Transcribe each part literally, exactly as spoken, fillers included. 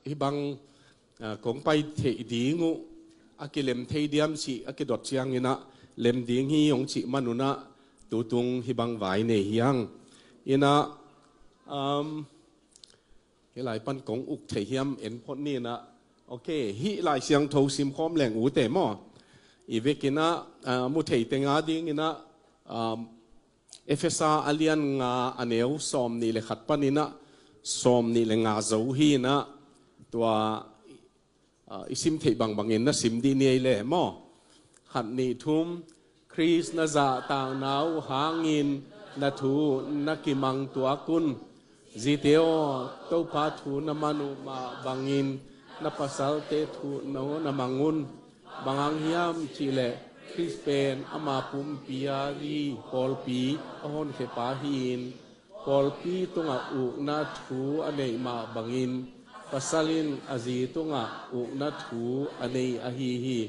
Hih bang, ah, kong pai theih ding uh, a kilem thei diam cih a kidot ciangin ah lem ding hi hong cih man un ah tutung hih bang vai nei hi hang. In ah, um, hih lai pan kong uk thei hiam en phot ni in ah. Ok, hih Lai Siangtho simkhawm leng ute maw. I vekin ah, ah, mu thei teng a dingin ah, um, Efesa a lian nga a neu sawm nih le khat panin ah sawm nih le nga zo hi in ah, tua, ah, i sim theih bangbangin na sim dih ni ei le maw. Khat nih thum. Khrist na zahtakna uh hangin na thu na kimang tuak un. Zite aw, Topa thu na man uh mah bangin na pasalte thu na, na mang un. Bang hang hiam cih leh Khrist pen ama pumpi a ding pawlpi a honkhia pa hi-in, pawlpi tungah ukna thu a neih mah bangin pasal in a zi tungah ukna thu a nei ahi hi.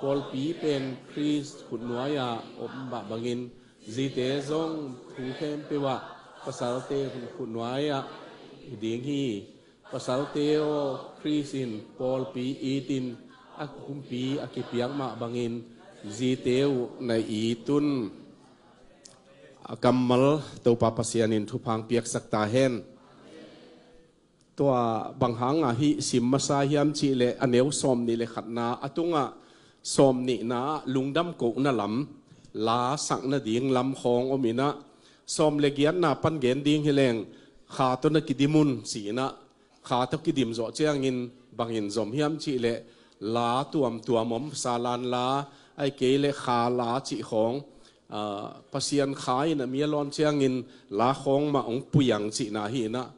Pawlpi pen Khrist khutnuai-ah om mah bangin zite zong thu khempeuh ah pasalte khutnuai-ah hi ding hi. Pasalte aw, Khrist in pawlpi itin a pumpi a kipiak mah bangin zite uh na it un. A kammal Topa Pasian in thupha piaksak ta hen. Tua bang hangah hih sim masa hiam cih leh a neu sawm nih le khatna a tungah sawm nihna ah lungdam kohna lam, la sak nading lam khawng om in ah, sawm le giatna pan gen ding hi leng, kha tawh na kidim un ci in ah, kha tawh kidim zawh ciangin bangin zom hiam cih leh la tuamtuam om, salan la, ahih kei leh kha la cih khawng, ah, Pasian kha in a mi a lawn ciangin la khawng mah hong pui ang cihna hi in ah,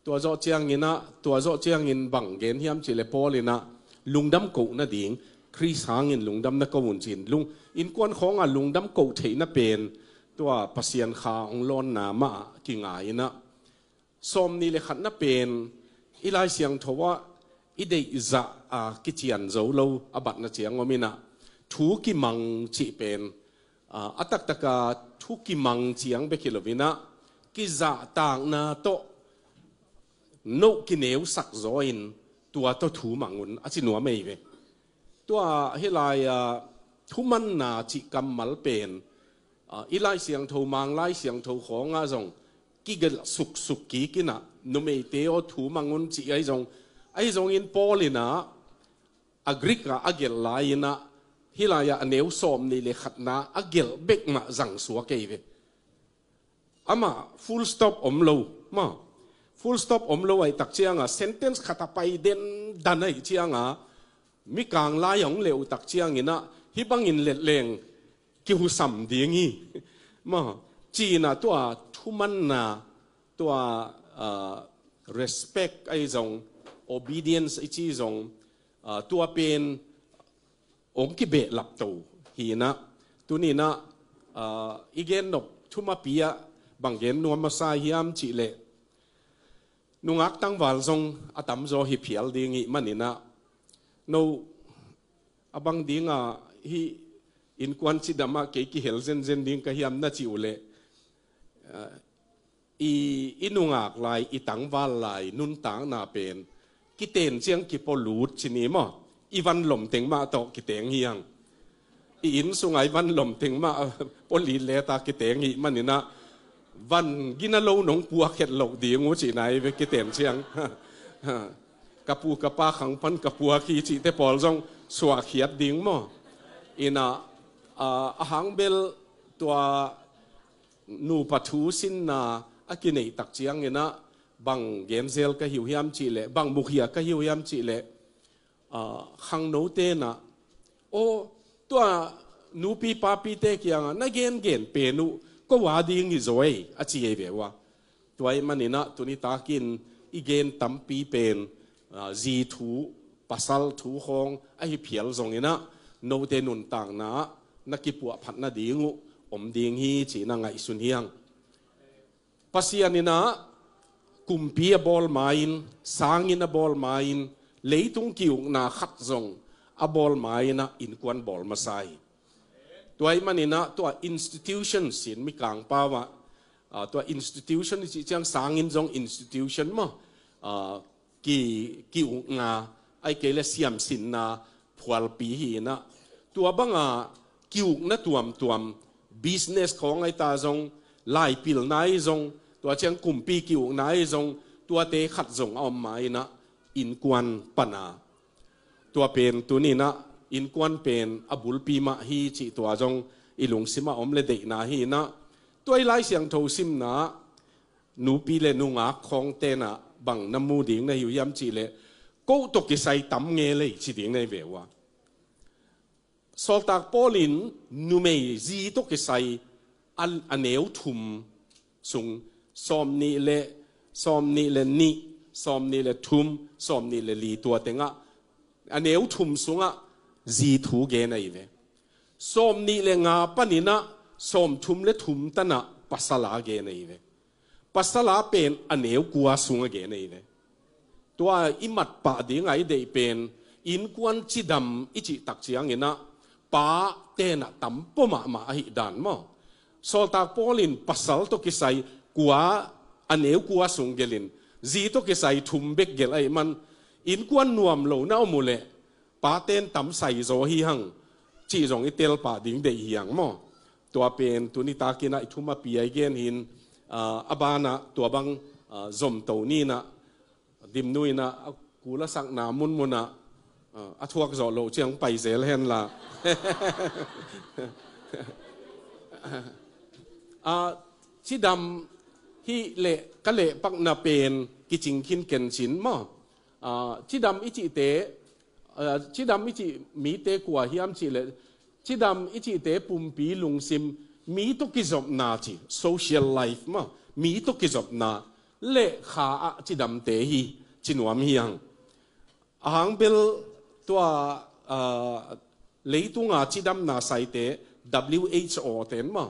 tua zawh ciangin ah, tua zawh ciangin bang gen hiam cih leh Paul in ah lungdam koh nading, Khrist hangin lungdam na ko un ci-in, lung, innkuan khawngah lungdam koh theihna pen tua Pasian kha hong lawnna mah ah kinga in ah, sawm nih le khatna pen i Lai Siangtho ah i deih zah a kician zo lo a batna ciang om in ah, thu kimang cih pen, ah, a taktak a thu kimang ciang bek hi lo in ah, kizahtakna tawh noh kineusak zaw in tua tawh thu mang un a ci nuam ei ve. Tua hih lai-ah thumanna cih kammal pen, ah, i Lai Siangtho, Mang Lai Siangtho khawngah zong kigelh suksuk kik in ah, numeite aw thu mang un cih ahi zong, ahi zongin Paul in ah a Greek ah a gelh lai in ah, hih lai-ah a neu sawm nih le khatna a gelh bek mah zang suak ei ve. Amah full stop om lo, maw. Full stop om lo ahih tak ciangah sentence khat a pai den dan ahih ciangah, Mikang lai hong leh uh tak ciangin ah, hih bangin let leng kihusam ding hi, maw. Ci-in ah tua thumanna, tua, ah, respect ahi zong, obedience i ci zong, ah, tua pen hong kibehlap to hi in ah, tuni in ah, ah, i gen nop thumapi ah bang gen nuam masa hiam cih leh, nungak tangval zong a tamzaw hi phial ding ih man in ah, no, a bang ding ah hih innkuan cidam ah kei kihel zenzen ding ka hiam na cih uh leh, ah, i, i nungak lai, i tangval lai nuntakna pen kiten ciang kipua lut ci ni maw. I van lom teng mah tawh kiteng hi hang. I inn sungah i van lom teng mah pua lit leta kiteng hi man in ah, van gina lo nong puak het loh ding uh cihna hi ve kiten ciang. Ka pu ka pa khang pan ka puak hi cihte pawl zong suahkhiat ding maw. In ah, ah, a hang bel tua nupa thu sinna a kineih tak ciangin ah, bang genzel ka hi uh hiam cih leh, bang mukhia ka hi uh hiam cih leh, ah, khangnote in ah, aw, tua nupi papite kiangah na gengen pen uh ko a ding hi zaw ei a ci ei ve uh a. Tua ih man in ah tuni takin i gen tampi pen, ah, zi thu, pasal thu khawng ahi phial zong in ah, note nuntakna ah na kipuahphat nading uh om ding hi ci-in ah ngaihsun hi hang. Pasian in ah kumpi a bawl ma-in, sanginn a bawl ma-in, leitung ki-ukna khat zong a bawl ma-in ah innkuan bawl masa hi. Tua ih man in ah tua institution sin Mikang pau ah, ah, tua institution i cih ciang sanginn zong institution maw. Ah, ki, ki-ukna, ahih kei leh siamsinna phualpi hi inah, tua banga ki-ukna tuamtuam, business khawng ahi ta zong, laipilna ahi zong, tua ciang kumpi ki-ukna ahi zong, tuate khat zong a om ma inah, innkuan pana. Tua pen tuni inah innkuan pen a bulpi mah hi cih tua zong i lungsim ah om le deihna hi inah, tua i Lai Siangtho simna nupi le nungak khawng tenah bang na mu ding na hi uh hiam cih leh, ko tawh kisai tam nge lei ci ding na hi ve uh a. Sawltak Paul in numei zi tawh kisai a, a neu thum sung, sawmnih le, sawmnih le nih, sawmnih le thum, sawmnih le li, tua tengah a neu thum sungah zi thu gen ahi ve. Sawmnih le nga paninah sawmthum le thum tanah pasal a gen ahi ve. Pasal a pen a neu kua sung a gen ahi ve. Tua i mat pah dingah i deih pen, innkuan cidam i cih tak cianginah pa tenah tam pua mahmah ahih dan maw. Sawltak Paul in pasal tawh kisai kua, a neu kua sung gelhin, zi tawh kisai thum bek gelh ahih man, innkuan nuam lo na om uh leh, pa ten tam sai zaw hi hang cih zong i tel pah ding deih hi hang maw. Tua pen tuni takinah i thum a pi a i gen hin, ah, a banah tua bang, ah, zomto ninah, Dimnu inah a kul a sakna munmunah, ah, a thuak zawh loh ciang pai zel henla. Ah, cidam hih leh ka lehpakna pen kicing khin kencin maw. Ah, cidam i cihte, ah, cidam i cih mite kua hiam cih leh, cidam i cihte pumpi lungsim, mi tawh kizopna ci, social life maw, mi tawh kizopna le kha ah cidamte hi, ci nuam hi hang. A hang bel tua, ah, leitunga cidamna saite, W H O ten maw,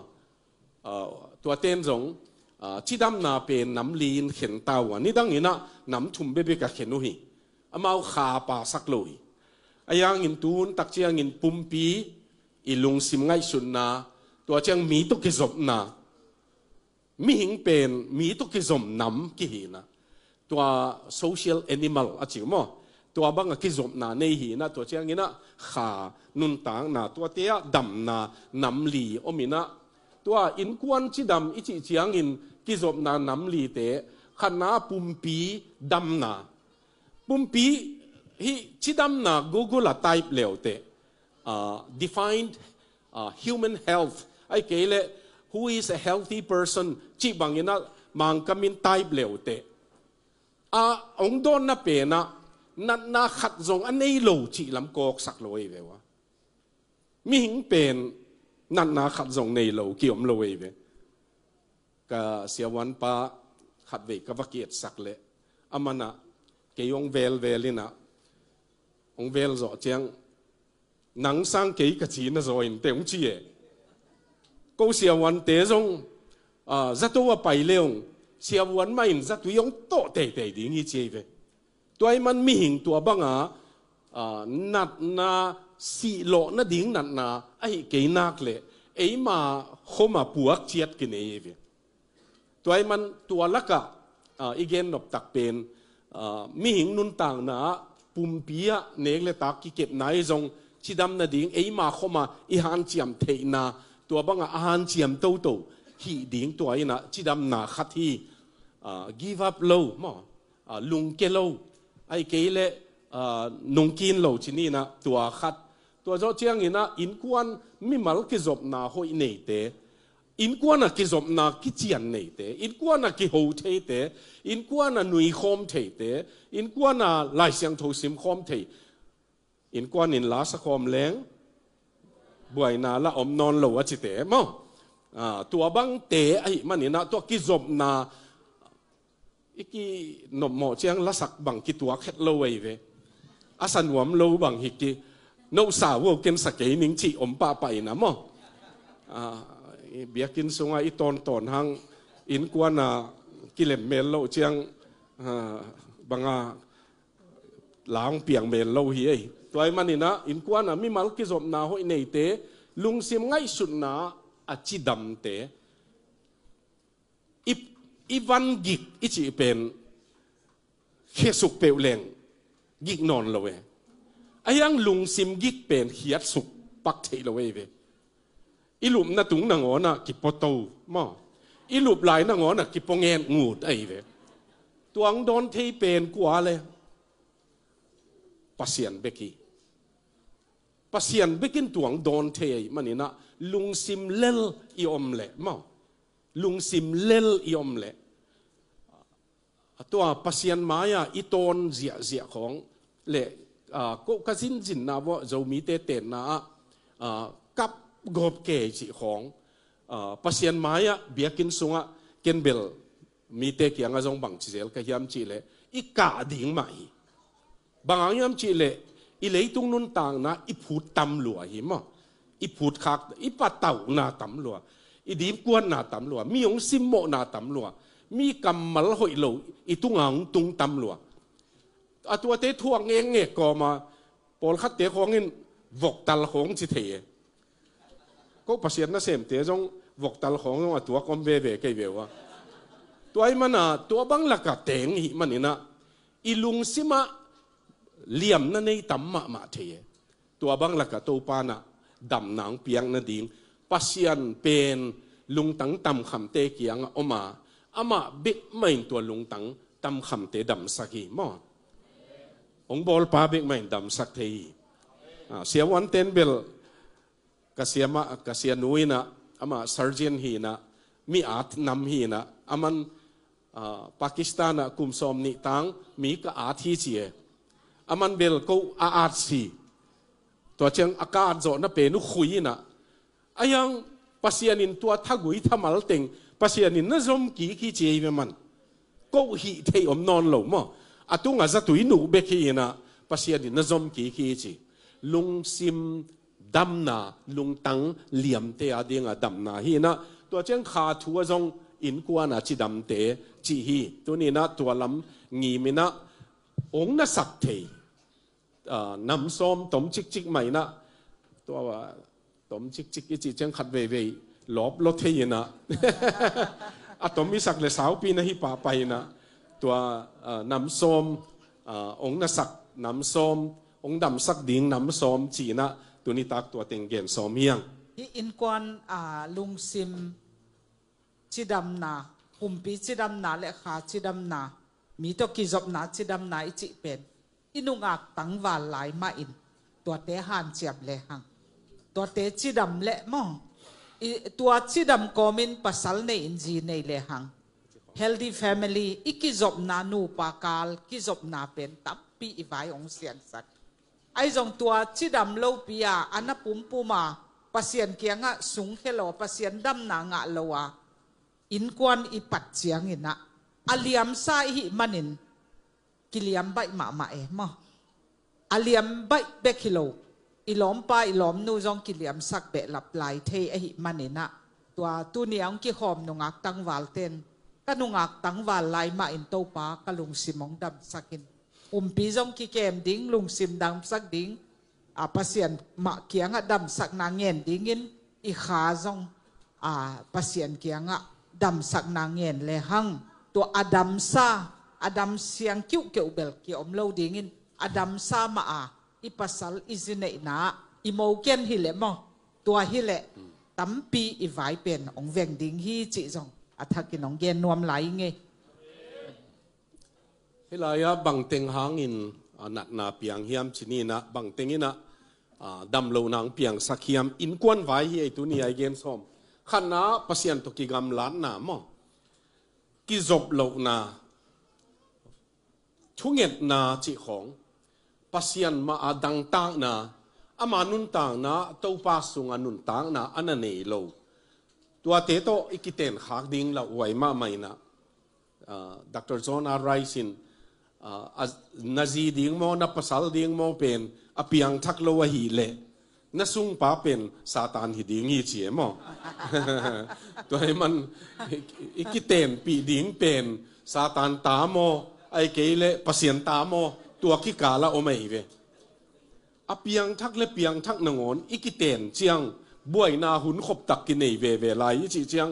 ah, tua ten zong, ah, cidamna pen nam li in khen ta uh a, nidang inah nam thum bekbek a khen uh hi. Amau kha pasak lo hi. A hangin tun tak ciangin pumpi i lungsim ngaihsutna, tua ciang mi tawh kizopna, mihing pen mi tawh kizom nam kihi inah, tua social animal a ci uh maw, tua banga kizopna nei hi inah, tua cianginah kha, nuntakna, tuate ah damna nam li om inah, tua innkuan cidam i cih ciangin kizopna nam lite, khatna pumpi damna. Pumpi hih cidamna Google ah type le uh teh, ah, defined, ah, human health, ahih kei leh who is a healthy person cih banginah Mangkam in type le uh teh, a hong dawnna penah natna khat zong a nei lo cih lam kawksak lo ahi ve uh a. Mihing pen natna khat zong nei lo ki-om lo ahi ve. Ka siavuanpa khatvei ka va ki-etsak leh, amanah kei hong velvel inah, hong vel zawh ciang, "Nang sang kei ka ci na zaw in teh," hong ci e. Ko siavuante zong, ah, zato a pai le hong, siavuan mah in zatui hong tawh teitei ding hi ci ahi ve. Tua ahih man mihing tua banga, ah, natna, sihlawh nading natna ahih kei nak leh, eima khoma puak ciat kinei ahi ve. Tua ahih man tua lakah, ah, i gen noptak pen, ah, mihing nuntakna ah, pumpi ah nek le tak kikepna i zong cidam nading eima khoma i hanciam theihna, tua banga a hanciam toto hih ding tua inah cidamna khat hi. Ah, give up lo maw, ah, lungke lo, ahih kei leh, ah, nungkin lo ci ninah, tua khat. Tua zawh cianginah innkuan mimal kizopna hoih neite, innkuan a kizopna kician neite, innkuan a kiho theite, innkuan a nuikhawm theite, innkuan a Lai Siangtho simkhawm thei, innkuan in la sakhawm leng buaina la om nawn lo a cite maw. Ah, tua bangte ahih maninah tua kizopna i kinopmawh ciang lasak bang kituak het lo ahi ve. A sa nuam lo bang hi ki, "No sa uh, ken sa kei ning," cih om pahpah inah maw. Ah, i biakinn sungah i tawntawn hang, innkuan a kilem mel loh ciang, ah, banga la hong piang mel lo hi ei. Tua ahih maninah innkuan a mimal kizopna hoih neite, lungsim ngaihsutna a cidamte, i, i van gik i cih pen khesuk peuh leng gik nawn lo e. Ahi hang lungsim gik pen khiatsuk pak theih lo ei ve. I lupna tung nangawnah kipuato maw, i lup lai nangawnah kipua nget ngut ahi ve. Tua hong dawn thei pen kua le? Pasian bek hi. Pasian bek in tua hong dawn thei ahih maninah lungsim lel i om leh maw, lungsim lel i om leh, a tua Pasian mai-ah i tawn ziahziah khawng le, aa, ko ka zinzinna vawh Zomite tenna ah, aa, kap gawp kei cih khawng, aa, Pasian mai-ah biakinn sungah ken bel mite kiangah zong bangci zel ka hiam cihleh i kah ding mah hi. Bang hang hiam cihleh i leitung nuntakna i phut tam lua hi maw. I phut khak, i patauhna tam lua, i dipkuatna tam lua, mi hong simmawhna tam lua, mi kammal hoih lo i tunga hong tung tam lua. A tuate thuak ngekngek kawma pawlkhatte khawngin voktal khawng ci thei e. Ko Pasian nasemte zong voktal khawng zong a tuak om veve kei ve uh a. Tua ahih mana tua bang laka teng ihih maninah i lungsimah liamna nei tam mahmah thei e. Tua bang laka Topa nah damna hong piak nading Pasian pen lungtang tamkhamte kiangah om a, amah bek mah in tua lungtang tamkhamte damsak hi maw. Hong bawlpa bek mah in damsak thei hi. Ah, siavuanten bel ka sia mah, ka sianu inah, amah surgeon hi inah, mi at nam hi inah, aman, ah, Pakistan ah kum sawm nih tang mi ka at hi ci e. Aman bel ko a at si. Tua ciang a ka at zawhna pen uh khui inah, a hiang Pasian in tua thagui thamal teng Pasian in na zom kik hi ci ei ve man. Ko hih thei om nawn lo maw. A tunga zatui nuh bek hi inah Pasian in na zom kik hi ci. Lungsim damna, lungtang liamte a dinga damna hi inah, tua ciang kha thu a zong innkuana cidamte cih hi. Tuni inah tua lam ngim inah hong nasak thei, ah, nam sawm tom cikcik mah inah, tua, ah, tom cikcik i cih ciang khat veivei lawp lo thei inah, a tom i sak le saupi na hi pahpah inah, tua, ah, nam sawm, ah, hong nasak nam sawm, hong damsak ding nam sawm ci inah tuni tak tua teng gen sawm hiang. Hih innkuan, ah, lungsim cidamna, pumpi cidamna le kha cidamna, mi tawh kizopna cidamna i cih pen i nungak tangval lai mahin tuate hanciam lehang, tuate cidam leh maw, i, tua cidam kawmin pasal nei in zi nei lehang, healthy family, i kizopna nupa kal kizopna pen tampi i vai hong siansak. Ahi zong tua cidam lopi a, a na pumpum a, Pasian kiangah sungkhia lo a, Pasian damna ngah lo a, innkuan i pat cianginah a liamsa ihih manin kiliam baih mahmah e maw. A liam baih bek hi lo, i lawmpa i lawmnu zong kiliamsak behlap lai thei ahih maninah, tua tuni a hong kikhawm nungak tangvalten ka nungak tangval lai mahin Topa ka lungsim hong damsakin, pumpi zong kikem ding, lungsim damsak ding, a, Pasian mah kiangah damsakna ngen dingin i kha zong, a, Pasian kiangah damsakna ngen lehang, tua a damsa, a dam siang kiuhkeuh bel kiom lo dingin a damsa mah a i pasal i zineihna ah i moken hileh maw, tua hileh tampi i vai pen hong veng ding hi cih zong a thakin hong gen nuam lai i ngei. Hih lai-ah bangteng hangin, a, natna piang hiam ci ni inah, bangteng inah, a, damlohna hong piangsak hiam, innkuan vai hi ei tuni a i gen sawm. Khatna ah Pasian tawh kigamlatna maw, kizop lohna, thungetna cih khawng, Pasian mah a dangtakna, ama nuntakna, Topa sunga nuntakna a na nei lo, tuate tawh i kitenkhak ding lauhuai mahmah inah, ah, Doctor John R. Rice in, ah, a, na zi ding maw, na pasal ding maw pen a piangthak lo ahih leh na sungpa pen Satan hi ding hi ci e maw. Tua ahih man i, i kitenpih ding pen Satan ta maw, ahih kei leh Pasian ta maw, tua kikal ah om ahi ve. A piangthak le piangthak nangawn i kiten ciang buaina hun khoptak kinei veve lai i cih ciang,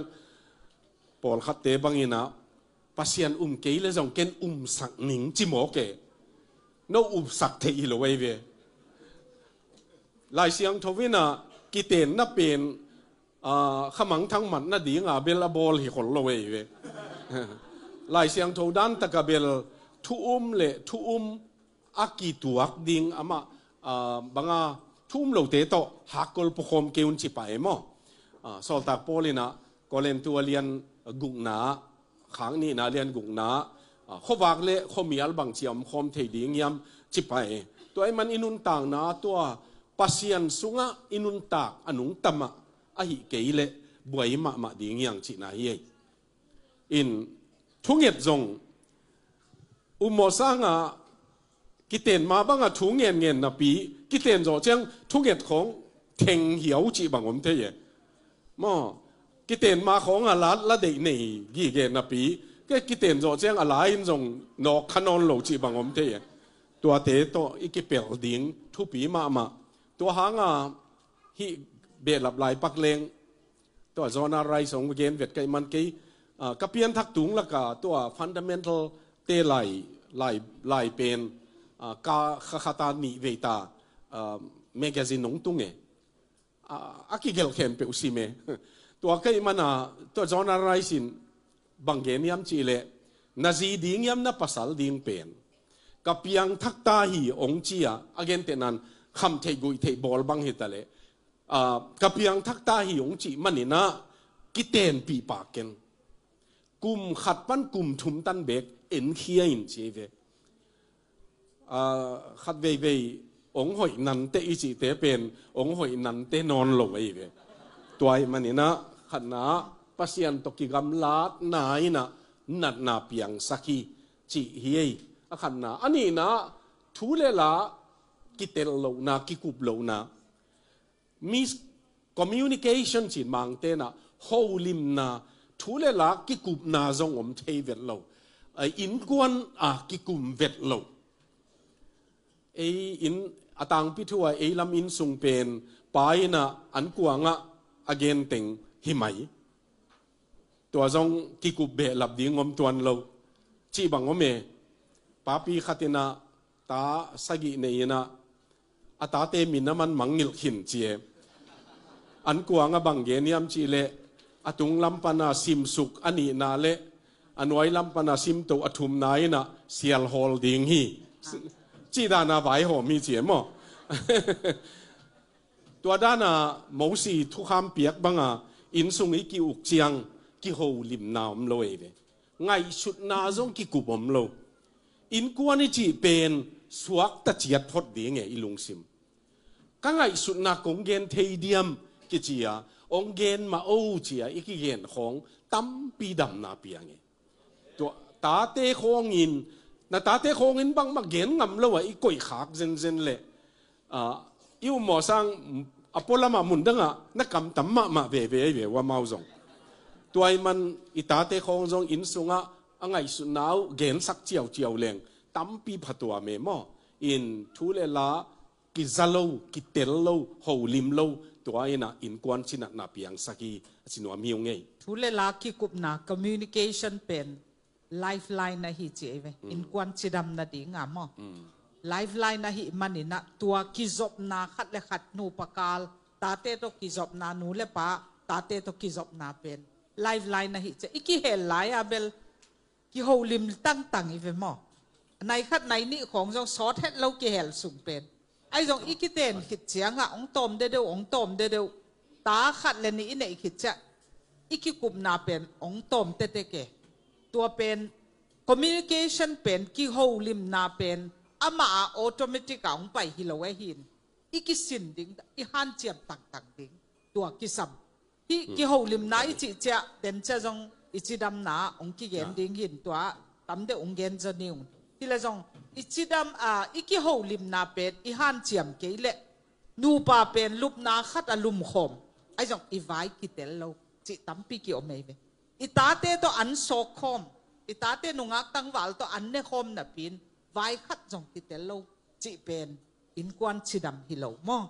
pawlkhatte bang inah Pasian um kei le zong ken umsak ning ci mawk e. No umsak thei hi lo ei ve. Lai Siangtho in ah kitenna pen, aa, khamangthang mat nadinga bel a bawl hi khol lo ei ve. Lai Siangtho dan taka bel thu um le thu um a kituak ding amah, aa, banga thu um lote tawh hakkol pukhawm kei un ci pah e maw. Aa, Sawltak Paul in ah Korintu a lian gukna, khang nihna lian gukna, aa, khuavak le khuamial bangci a omkhawm thei ding hiam ci pah e. Tua ahih man i nuntakna tua Pasian sungah i nuntak a nungta mah ahih kei leh buai mahmah ding hi hang cihna hi ei. In thunget zong um maw sangah kiten ma bangah thu ngenngen napi kiten zawh ciang thunget khawng theng hiau cih bang om thei e. Maw, kiten ma khawngah la, la deih nei gige napi kei kiten zawh ciang a la in zong nawk kha nawn lo cih bang om thei e. Tuate tawh i kipelh ding thupi mahmah. Tua hangah hih behlap lai pak leng, tua Jonah Rice hong gen vet ka hih man kei, ah, ka pianthak tung laka tua fundamental te lai, lai, lai pen, ah, ka kha khata nih vei ta, ah, magazine hong tung e. Ah, a kigelh khempeuh sim e. Tua ka hih mana tua Jonah Rice in bang gen hiam cih leh, na zi ding hiam na pasal ding pen ka piangthak ta hi hong ci a, a gentehna in khamtheih guihtheih bawl bang hi ta leh, aa, ka piangthak ta hi hong cih manin ah kitenpih pah ken. Kum khat pan kum thum tan beek enkhia in ci ei ve. Aa, khat veivei hong hoih nante i cihte pen hong hoih nante nawn lo ei ve. Tua ahih manin ah khatna ah Pasian tawh kigamlatna in ah natna piangsak hi cih hi ei. A khatna. A nihna ah thu le la kitel lohna, kikup lohna. Miscommunication cin Mangte in ah holimna, thu le la kikupna zong om thei vet lo. Ai, innkuan a kikum vet lo. Ei inn a tangpi thu a ei lam inn sung pen pa in ah an kuangah a genteng hi mai. Tua zong kikup behlap ding om tuan lo cih bang om e. Papi khat in ah ta sagih nei in ah a tate min a man mangngilh khin ci e. An kuangah bang gen hiam cih leh a tung lam pana simsuk a nihna le a nuai lam pana simtoh a thumna in ah sialhawl ding hi. Cih dana vaihawm hi ci e maw. Tua dana Mosi thukham piak banga inn sung i ki-uk ciang kiholimna om lo ei ve. Ngaihsutna zong kikup om lo. Innkuan i cih pen suakta ciat phot ding e i lungsim. Ka ngaihsutna kong gen thei diam kici a, hong gen mah o ci a i kigen khawng tampi damna piang e. Tua tate khawngin, na tate khawngin bangmah gen ngam lo a i koihkhak zenzen leh, ah, i um maw sang a pualamah mundangah na kamtam mahmah veve ei ve ua mau zong. Tua ahih man i tate khawng zong inn sungah a ngaihsutna uh gensak ciauciau leng tampi phatuam e maw. In thu le la kiza lo, kitel lo, holim lo, tua in ah innkuan cinatna piangsak hi a ci nuam hi ung ei. Thu le la kikupna, communication pen lifeline ahi ci ei ve. Mm. Innkuan cidam nadinga maw. Mm. Lifeline ahih manin ah tua kizopna khat le khat nupa kal, tate tawh kizopna, nu le pa tate tawh kizopna pen lifeline ahi ci a i kihel lai a bel kiholim tangtang i ve maw. Nai khat nai nih khawng zong sawt het lo kihel sung pen. Ahi zong i kiten khit ciangah hong tawm dedeuh, hong tawm dedeuh. Ta khat le nih i neih khit ciah i kikupna pen hong tawm tetek e. Tua pen communication pen, kiholimna pen amah a automatic a hong pai hi lo e hin. I kisin ding, i hanciam tangtang ding. Tua kisam. Hih kiholimna i cih ciah, ten ciah zong i cidamna ah hong kigen ding hin tua, tam deuh hong gen zaw ni ung. Hi le zong, i cidam, a, i kiholimna pen, i hanciam kei leh, nupa pen lupna khat a lumkhawm. Ahi zong, i vai kitel lo, cih tampi kiom ei ve. I tate tawh an sawkkhawm, i tate nungak tangval tawh an nekhawm napi-in, vai khat zong kitel lo, cih pen innkuan cidam hi lo maw.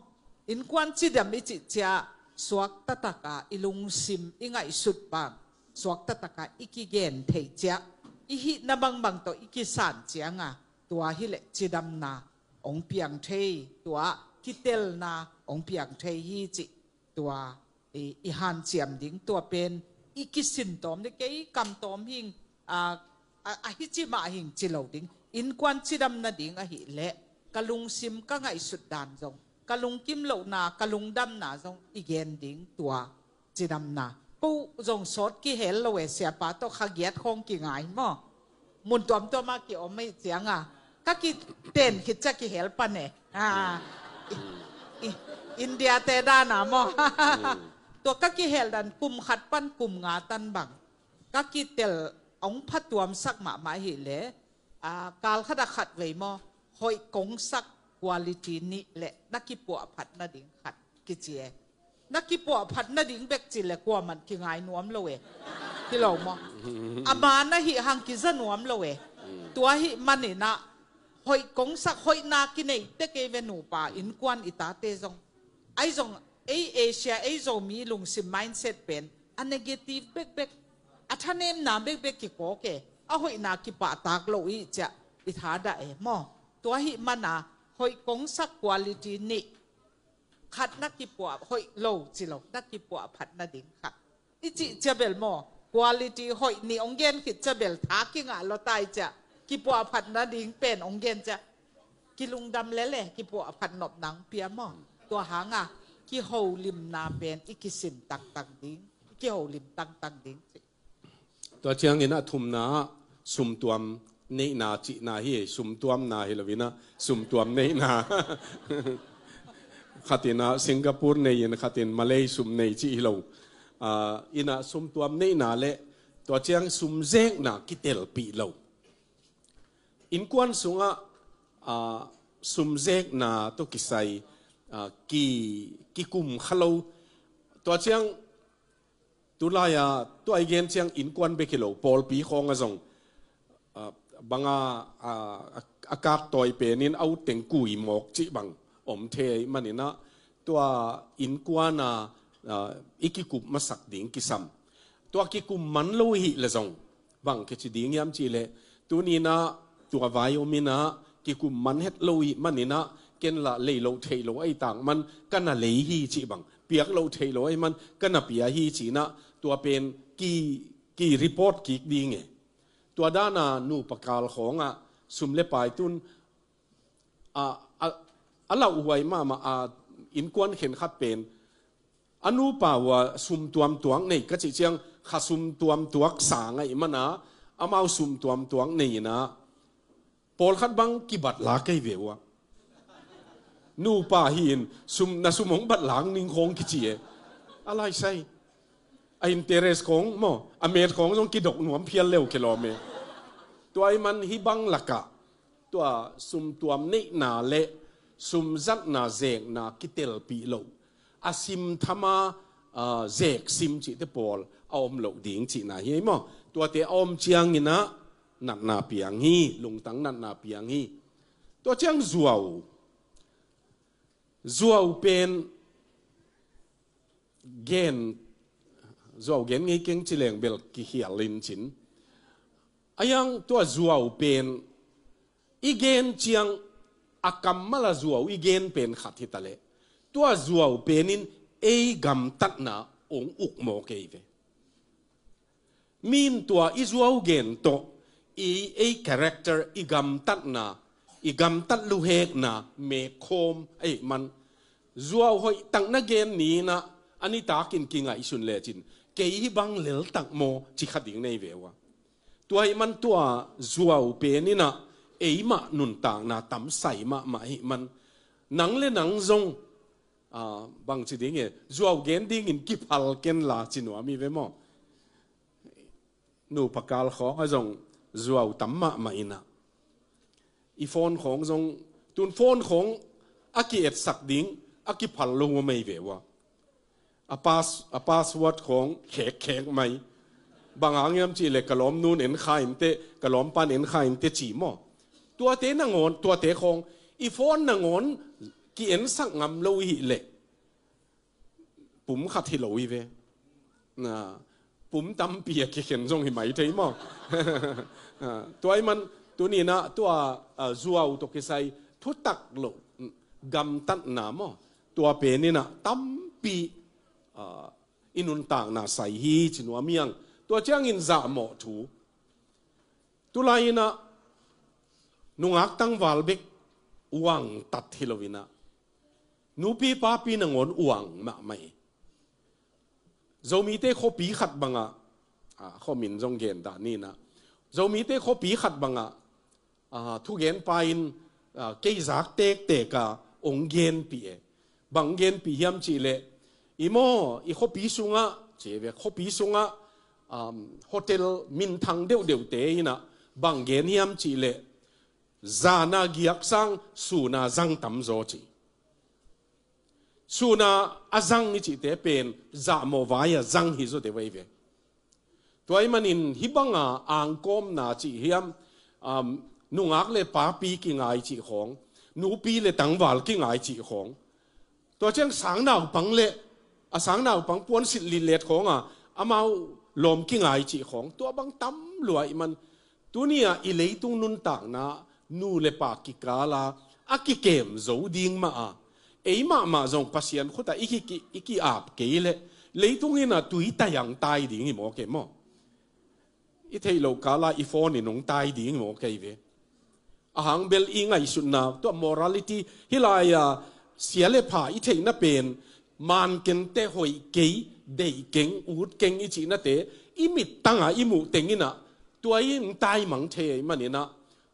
Innkuan cidam i cih ciah suak taktak a i lungsim i ngaihsut bang suak taktak a i kigen theih ciah i hihna bangbang tawh i kisan cianga tua hileh cidamna hong piang thei, tua kitelna hong piang thei hi cih tua i, i hanciam ding, tua pen i kisin tawm ding, kei kam tawm hing, a, a, a hici mah hing ci lo ding. Innkuan cidam nading ahileh ka lungsim ka ngaihsut dan zong, ka lungkim lohna, ka lungdamna zong i gen ding tua cidamna. Ko zong sawt kihel lo e, siapa tawh kha giat khawng kingai maw. Mun tuamtuam ah kiom ahih cianga ka kiten khit ciah kihel pan e. Ah, i, i, India te dana maw. Tua ka kihel dan kum khat pan kum nga tan bang ka kitel hong phatuamsak mahmah hileh, ah, kal khat a khat vei maw, hoih kongsak quality nih le na kipuahphat nading khat kici e. Na kipuahphat nading bek ci le kuaman kingai nuam lo e. Hi lo maw? Ama na hih hang kiza nuam lo e. Tua hih maninah hoih kongsak, hoihna kinei tek ei ve nupa, innkuan i tate zong. Ei zong, ei Asia, ei Zomi lungsim mindset pen a negative bekbek, a thanemna bekbek kikawk e. A hoihna kipahtak lo i ciah i thadah e maw. Tua hih mana hoih kongsak quality nih, khat na kipuah, hoih lo ci lo, na kipuahphat nading khat i cih ciah bel maw, quality hoih nih hong gen khit ciah bel tha kingah lua tai ciah, kipuahphat nading pen hong gen ciah kilungdam lel e, kipuahphat nopna hong pia maw. Tua hanga kiholimna pen i kisin tangtang ding, i kiholim tangtang ding cih. Tua ciangin a thumna ah sumtuam neihna cihna hi, sumtuamna hi loinah sumtuam neihna. Khatinah Singapore nei in khatin Malay sum nei cih hi lo. Ah, inah sumtuam neihna le tua ciang sumzekna kitelpih lo. Innkuan sungah, ah, sumzekna tawh kisai, ah, ki, kikum kha lo. Tua ciang tulai-a tua i gen ciang innkuan bek hi lo, pawlpi khawng a zong, ah, banga, ah, a, a kak tawi penin a utteng kui mawk cih bang om thei maninah tua innkuana, ah, i kikup masak ding kisam. Tua kikum man lo i hih le zong bang kici ding hiam cih leh, tuninah tua vai ominah kikum man het lo i hih maninah ken lah lei lo thei lo ahi tak man ka na lei hi cih bang, piak lo thei lo ahi man ka na pia hi cinah tua pen ki, ki report kik ding e. Tua dana nupa kal khawngah sum le pai tun a, a, a lauhuai mahmah a innkuan khenkhat pen a nupa uh a sumtuam tuak nei ka cih ciang kha sumtuam tuak sang ahih mana amau sumtuam tuak nei inah pawlkhat bang kibat la kei ve uh a. Nupa hi in sum, na sum hong bat lang ning khawng kici e. A laisai. A interest khawng maw, a met khawng zong kidok nuam phial leu kilawm e. Tua ahih man hih bang lakah tua sumtuam neihna le sumzatna zekna kitelpih loh, a sim thama, ah, zek sim cihte pawl a om loh ding cihna hi ei maw. Tuate a om cianginah natna piang hi, lungtang natna piang hi. Tua ciang zuau, zuau pen gen, zuau gen ngei keng ci leng bel kihial in cin. A yang tua zuau pen i gen ciang a kammal a zuau i gen pen khat hi taleh tua zuau penin ei gamtatna hong uk mawk ei ve. Min tua i zuau gen tawh i, ei character, i gamtatna, i gamtat luhekna mekhawm ahih man zuau hoih tak na gen ni inah a nitakin kingaihsun lecin kei hih bang leltak maw ci kha ding nei ve uh a. Tua ahih man tua zuau peninah eimah nuntakna tamsai mahmah ahih man nang le nang zong, ah, bangci ding e, zuau gen dingin kiphal ken la ci nuam hi ve maw. Nupa kal khawng a zong zuau tam mahmah inah i phone khawng zong, tun phone khawng a ki-etsak ding a kiphal lo uh a mei ve uh a. A pass, a password khawng khekkhek mai. Bang hang hiam cih leh ka lawmnu'n en kha inteh, ka lawmpa'n en kha inteh ci maw. Tuate nangawn, tuate khawng i phone nangawn ki-ensak ngam lo i hih leh pum khat hi lo hi ve. Na, pum tampi a kikhen zong hi mai thei maw? Ah, tua ahih man tuni-in ah tua, ah, zuau tawh kisai thutak loh gamtatna maw, tua pen in ah tampi, ah, i nuntakna sai hi ci nuam hi hang. Tua ciangin zahmawh thu. Tulai-in ah nungak tangval bek uangtat hi lo-in ah nupi papi nangawn uang mahmah hi. Zomite khuapi khat bangah, ah, khuamin zong gen dah ni in ah, Zomite khuapi khat bangah, ah, thugenpa in, ah, kei zak tektek a hong genpih e. Bang genpih hiam cih leh, i maw, i khuapi sungah, ci ve, khuapi sungah, um, hotel minthang deuhdeuhte in ah bang gen hiam cih leh, zan a giak sang sun a zang tamzaw ci. Sun a a zang i cihte pen zahmawh vai a zang hi zaw deuh ahi ve. Tua ahih manin hih banga angkawmna cih hiam, um, nungak le papi kingai cih khawng, nupi le tangval kingai cih khawng, tua ciang sangnaupang le a sangnaupang puansilh litlet khawng a amau lawm kingai cih khawng, tua bang tam lua ahih man, tuni-a i leitung nuntakna nu le pa kikal a a kikem zo ding mah a, ei mahmah zong Pasian khut ah i ki, ki, i ki-ap kei leh leitung in ah tui tayang tai ding hi maw kei maw? I theih loh kal a i phone in hong tai ding hi maw kei ve? Ahang bel i ngaihsutna, tua morality, hih lai-a sia le pha i theihna pen, man kei teh hoih kei, deih keng, ut keng i cihnate i mittang a i muh teng in ah tua in taimang thei ahih manin ah,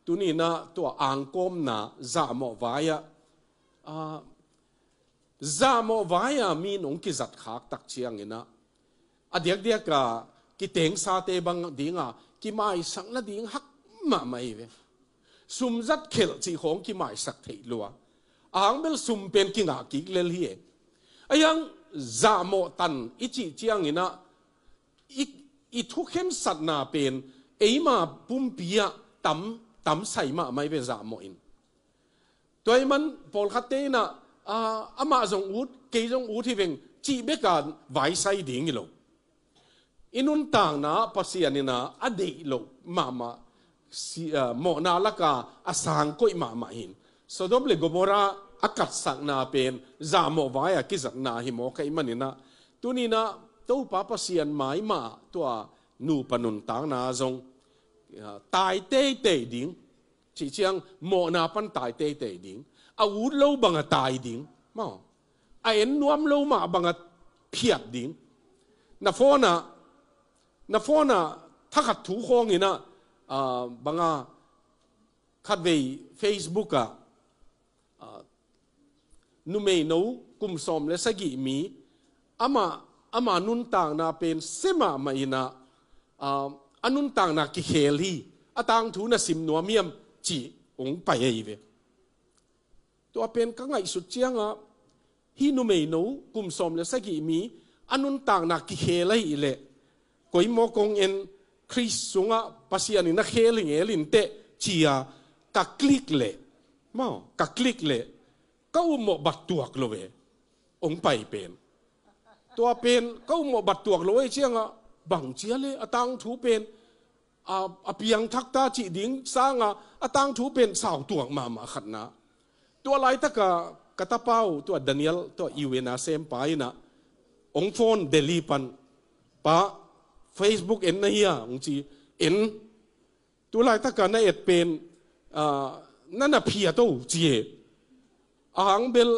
tuni-in ah tua angkawmna zahmawh vai ah, ah, zahmawh vai a mi in hong kizat khak tak ciangin ah, a diakdiak a kitengsate bang ding a kimaisak nading hak mahmah hi ve. Sum zat khelh cih khawng kimaisak theih lua. Ahang bel sum pen kingah kik lel hi e. Ahi hang zahmawh tan i cih ciangin ah, i, i thukhensatna pen eima pumpi ah tam, tam sai mahmah hi ve zahmawh in. Tua ahih man pawlkhatte in ah, ah, amah zong ut, kei zong ut hi veng cih bek a vaisai ding hi lo. I nuntakna ah Pasian in ah a deih loh mahmah, si, ah, mawhna lak a a sang koih mahmah hi. Sodom le Gomorrah a katsakna pen zahmawh vai a kizatna hi mawk ahih manin ah, tuni-in ah Topa Pasian mai mah tua nupa nuntakna zong, ah, tai teitei ding. Cih ciang mawhna pan tai teitei ding. A ut lo bang a tai ding. Maw. A en nuam lo mah bang a phiat ding. Na phone ah, na phone ah thakhat thu khawng in ah, ah, bang a khatvei Facebook ah, ah, numeino kum sawm le sagih mi, ama, ama nuntakna pen sia mahmah in ah, ah, a nuntakna kikhel hi, a tangthu na sim nuam hiam cih hong pai ahi ve. Tua pen ka ngaihsut ciangah, hih numeino kum sawm le sagih mi a nuntakna kikhel ahih leh, koi maw kong en, Khrist sungah Pasian in a khel hi ngel in teh ci-a ka click leh, maw, ka click leh, ka upmawh bat tuak lo ve, hong pai pen. Tua pen ka upmawh bat tuak lo ahih ciangah, bang ci a leh a tangthu pen, a, a piangthak ta cih ding sangah a tangthu pen sau tuak mahmah khatna. Tua laitakah ka tapa uh, tua Daniel, tua U N a sempa in ah, hong phone Delhi pan, "Pa, Facebook en na hia?" hong ci. "En." "Tu laitakah na et pen, ah, na na phiat o," ci e. "Ahang bel,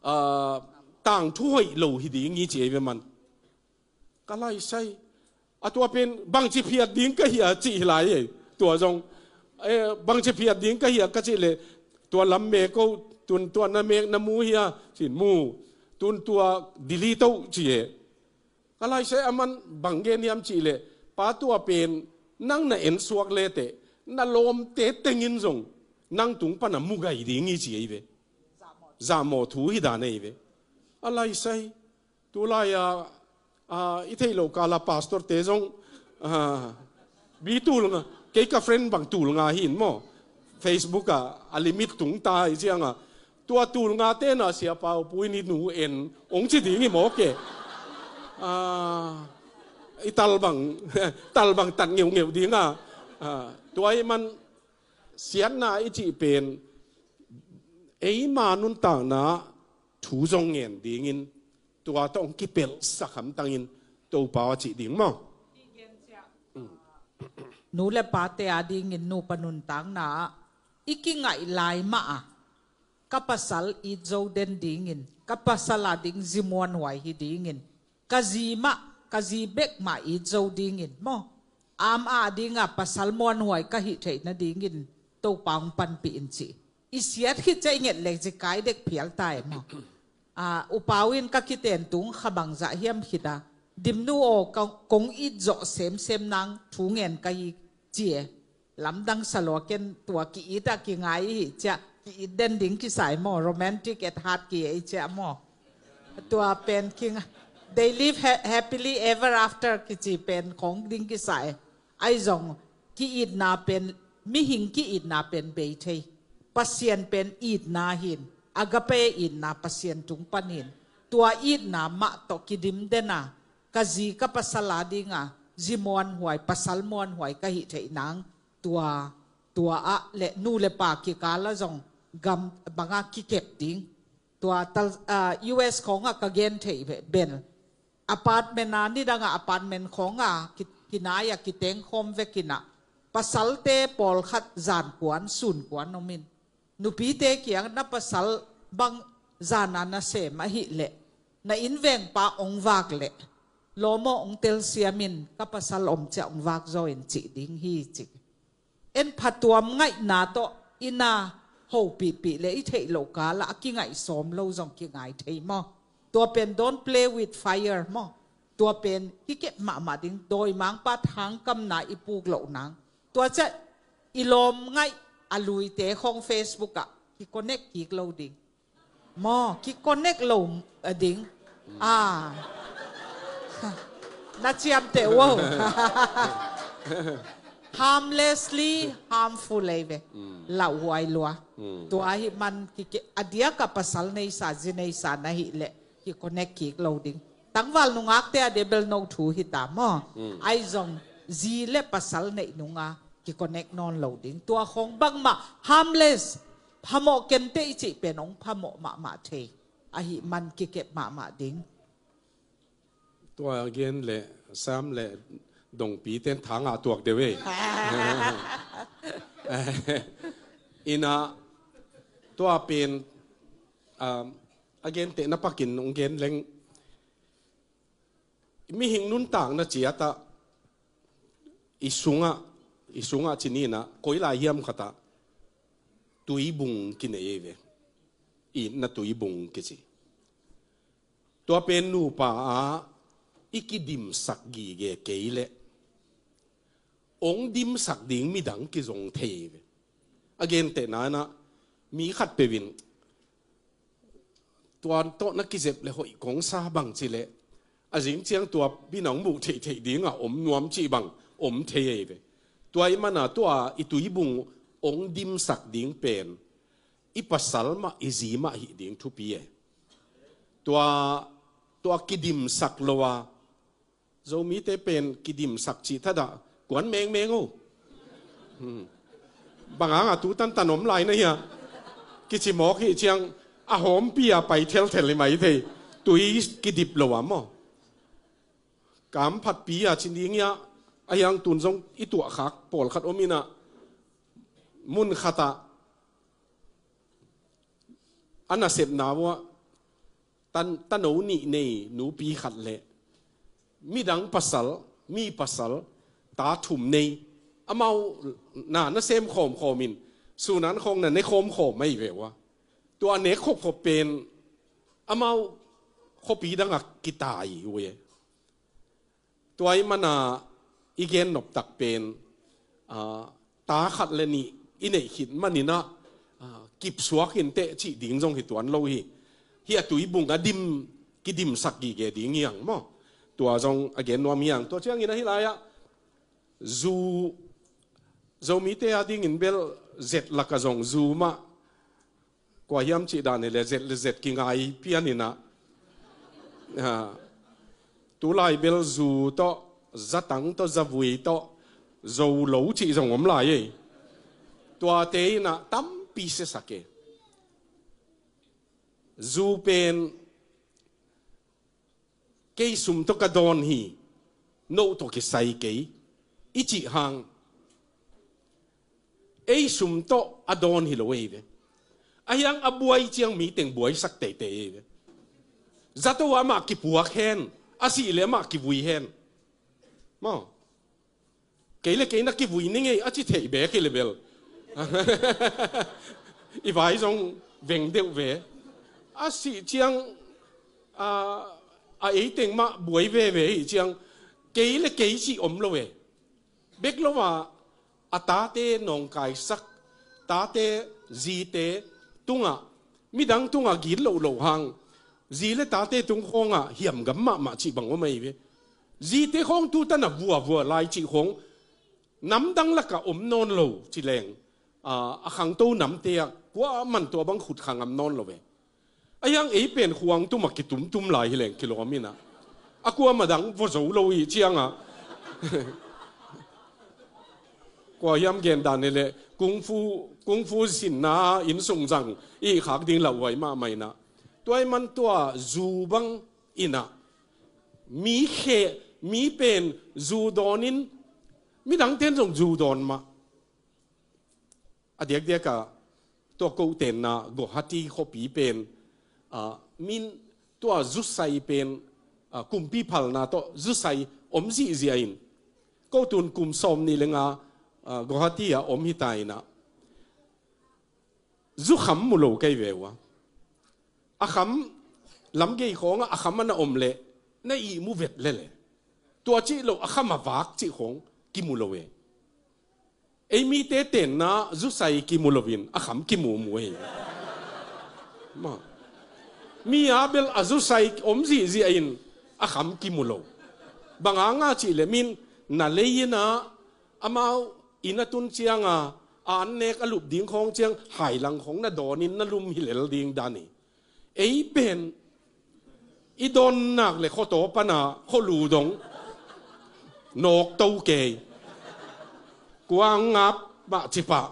ah, tangthu hoih lo hi ding hi," ci e ve man. Ka laisai. "A tua pen bangci phiat ding ka hia?" ci hi lai e. Tua zong, eh, "Bangci phiat ding ka hia?" ka cih leh, "Tua lam mek o, tun tua na mek na mu hia?" ci-in, "Mu." "Tun tua delete o," ci e. Ka laisai, aman bang gen hiam cih leh, "Pa, tua pen nang na en suak leteh, na lawmte tengin zong nang tung pana mu gai ding hi," ci ahi ve. Zahmawh thu hi dan ahi ve. A laisai. Tulai-a, ah, i theih loh kala pastorte zong, ah, mi tul nga, kei ka friend bang tul nga hi in maw. Facebook ah a limit tung ta hi ciangah, tua tul nga te na Sia Pau Pu in i nu en hong ci ding hi mawk e. Ah, I talbang, talbang tat ngeungeu ding a. Ah, tua ahih man siatna i cih pen eima nuntakna thu zong ngen dingin tua tawh hong kipelhsak hamtangin Topa a cih ding maw? Nu le pate a dingin nupa nuntakna ah i kingaih lai mah a, ka pasal it zo den dingin, ka pasal a ding zi muanhuai hi dingin, ka zi mah, ka zi bek mah it zo dingin maw? Ama a dinga pasal muanhuai ka hih theih nadingin Topa hong panpih in ci. I siat khit ciah i nget leh zi kai dek phial ta e maw? Ah, U Pau in ka kiten tung kha bangzah hiam khit a, Dimnu aw, ka, kong it zawh semsem nang thu ngen ka hi, ci e. Lamdang sa lua, ken tua ki-it a kingai i hih ciah ki-it den ding kisai maw, romantic at heart ki ei ciah maw. Tua pen kinga, they live ha-, happily ever after kici pen khong ding kisai. Ahi zong ki-itna pen, mihing ki-itna pen bei thei. Pasian pen itna hi in, agape itna Pasian tung pan hi in. Tua itna mah tawh kidim den a, ka zi ka pasal a dinga zi muanhuai, pasal muanhuai ka hih theih nang, tua, tua ah le nu le pa kikal ah zong gam banga kikep ding. Tua tal, ah, U S khawngah ka gen theih ve, bel apartment a, nidangah apartment khawngah ki, kinai-ah kiteng khawm vekin ah, pasalte pawlkhat zan kuan, sun kuan om in, nupite kiang, na pasal bang zan a nasem ahih leh, na inn vengpa hong vak leh, lawm aw, hong telsiam in, ka pasal om ciah hong vak zaw in cih ding hi, ci. En phatuam ngaihna tawh i na hopihpih le i theih loh kal ah a kingaih sawm lo zong kingai thei maw? Tua pen don't play with fire maw? Tua pen kikep mahmah ding, dawimangpa thangkamna i puk loh nang. Tua ciah i lawm ngaih a luite khawng Facebook ah ki-connect kik lo ding. Maw, ki-connect lo, a ding. Ah. Na ciamteh uh aw. Harmlessly harmful ei ve. Mm. Lauhuai lua. Mm. Tua ahih man ki, ki, a diak a pasal neisa, zi neisa na hih leh ki-connect kik lo ding. Tangval nungakte a debel no thu hi ta maw. Mm. Ahi zong zi le pasal neih nunga ki-connect nawn lo ding. Tua khawng bangmah harmless, phamawh kenteh i cih pen hong phamawh mahmah thei. Ahih man kikep mahmah ding. Tua gen le Sam le Dongpi ten thangah tuak deuh ei. Ina tua pen, um, a gentehna pakin hong gen leng, mihing nuntakna ciatah i sungah, i sungah ci ni-in ah, koi lai hiam khatah tuibung kinei ei ve. Itna tuibung kici. Tua pen nupa ah i kidimsak gige kei leh hong dimsak ding midang kizong thei ei ve. A gentehna-in ah, mi khatpeuh in tua tawh na kizep le hoih kong sa bang ci leh, a zing ciang tua pi-in ah hong muh theihtheih dingah om nuam cih bang om thei ei ve. Tua ahih man ah tua i tuibung hong dimsak ding pen i pasal mah, i zi mah hih ding thupi ei. Tua, tua kidimsak lo a, Zomite pen kidimsak cih thadah kuan mengmeng o. Hmm. Bang hangah tu tantan om lai na hia, kici mawk hih ciang a hawmpi-a pai thelthel hi mai thei. Tui kidip lo a maw? Kam phatpi-a ci ding hia, a hiang tun zong i tuahkhak pawlkhat om in ah, mun khatah a nasepna uh ah tan, tano nih nei nupi khat le midang pasal, mi pasal ta thum nei, amau na, nasem khawmkhawm in, sunan khawng na ne khawmkhawm ahi ve uh a. Tua nek khopkhop pen amau khuapi dangah kitai uh e. Tua ahih man ah i gen noptak pen, ah, ta khat le nih i neih khit manin ah, ah, kipsuak inteh cih ding zong hi tuan lo hi. Hih a tuibung a dim, kidimsak gige ding hi hang maw? Tua zong a gen nuam hi hang. Tua ciangin ahi lai-ah zu, Zomite a dingin bel zet lakah zong zu mah kua hiam cih dan hi leh zet le zet kingai pian in ah, ah, tulai bel zu tawh zatang tawh zavui tawh zo lo cih zong om lai ei. Tuate in ah tampi siasak e. Zu pen kei sum tawh ka dawn hi, no tawh kisai kei i cih hang, ei sum tawh a dawn hi lo ei ve. Ahi hang a buai ciang mi teng buaisak teitei ei ve. Zato amah kipuak hen, a sih leh amah kivui hen. Maw? Kei le kei na kivui ning ei a ci theih bek hi le bel, i vai zong veng deuh ve. A sih ciang, a, a ei teng mah buai veve hi ciang, kei le kei cih om lo e. Bek lo ah, a tate nawngkaisak, tate, zite tungah, midang tungah gitloh loh hang, zi le tate tung khawngah hiamgam mahmah cih bang om ahi ve. Zite khawng tutan a vuavua lai cih khawng namdang lakah om nawn lo ci leng, a, a khangto namte ah kuaman tua bang khut kha ngam nawn lo ve. Ahi hang ei pen khuang tum ah kitumtum lai hi leng kilawm in ah, a kuamah dang vua zo lo i ciangah, kua hiam gen dan hi leh kung fu, kung fu sinna inn sung zang i khak ding lauhuai mahmah in ah. Tua ahih man tua zu bang in ah, mi khe, mi pen zu dawn in, midangte in zong zu dawn mah. A diakdiak ah tua ko tenna Guwahati khuapi pen, a, min tua zusai pen, a, kumpi phalna tawh zusai om zihziah in, ko tun kum sawm nih le nga, a, Guwahati ah om hi ta in ah, zu kham mu lo kei ve uh a. A kham, lamgei khawngah a kham a na om leh na ihmu vet lel e. Tua cih loh a kham a vak cih khawng kimu lo e. Ei mite tenna zusai kimu loin a kham kimumu e. Maw? Mi a bel a zusai om zihziah in a kham kimu lo. Bang hanga cih leh min na lei in ah, amau inn a tun cianga a annek a lup ding khawng ciang hailang khawng na dawnin na lum hi lel ding dan hi. Ei pen i dawn nak le khuataw pana khualu dong nawk to kei. Kuang ngap mah cipah.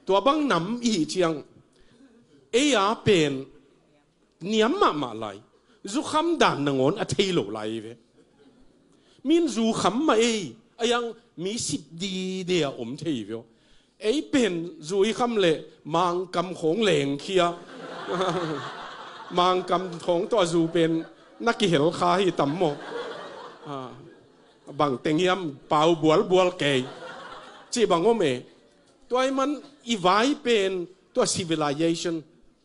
Tua bang nam i hih ciang ei a pen niam mahmah lai. Zu kham dan nangawn a thei lo lai ve. Min zu kham mah ei, a yang mi sip dide a om thei ve aw. Ei pen zu i kham leh Mangkam khawng lengkhia. Mangkam khawng tawh a zu pen na kihel kha hi tam maw? A, bang teng hiam pau bualbual kei cih bang om e. Tua ahih man i vai pen tua civilization,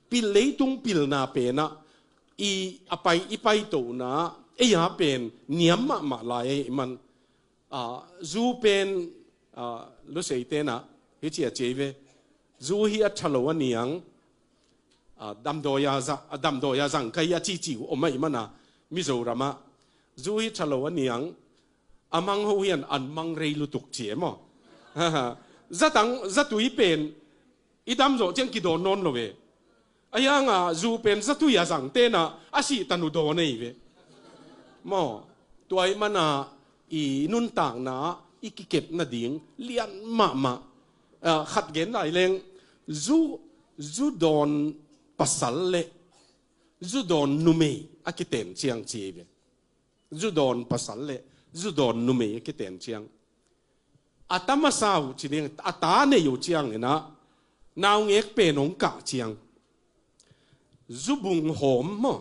pil, leitung pilna penah i a pai, i paitona ei a pen niam mahmah lai ahih man, a, zu pen, a, Lusei tenah hici a ci ei ve. Zu hi a ṭha lo a niang, a, damdawi a za-, a damdawi a zang ka hi a cici uh om ahih mana Mizoramah zu hi ṭha lo a niang, a mang ho hian an mang rei lutuk ci e maw? Zatang, zatui pen i dam zawh ciang kidawn nawn lo ve. Ahi hanga zu pen zatui a zang tenah a sih tan uh dawn ei ve. Maw? Tua ahih mana i nuntakna i kikep nading lian mahmah. A, khat gen lai leng, zu, zu dawn pasal le zu dawn numei a kiten ciang ci ei ve. Zu dawn pasal le zu dawn numei a kiten ciang, a ta masa uh ci ding, a ta nei uh ciang inah naungek pen hong kah ciang zu bung hawm maw,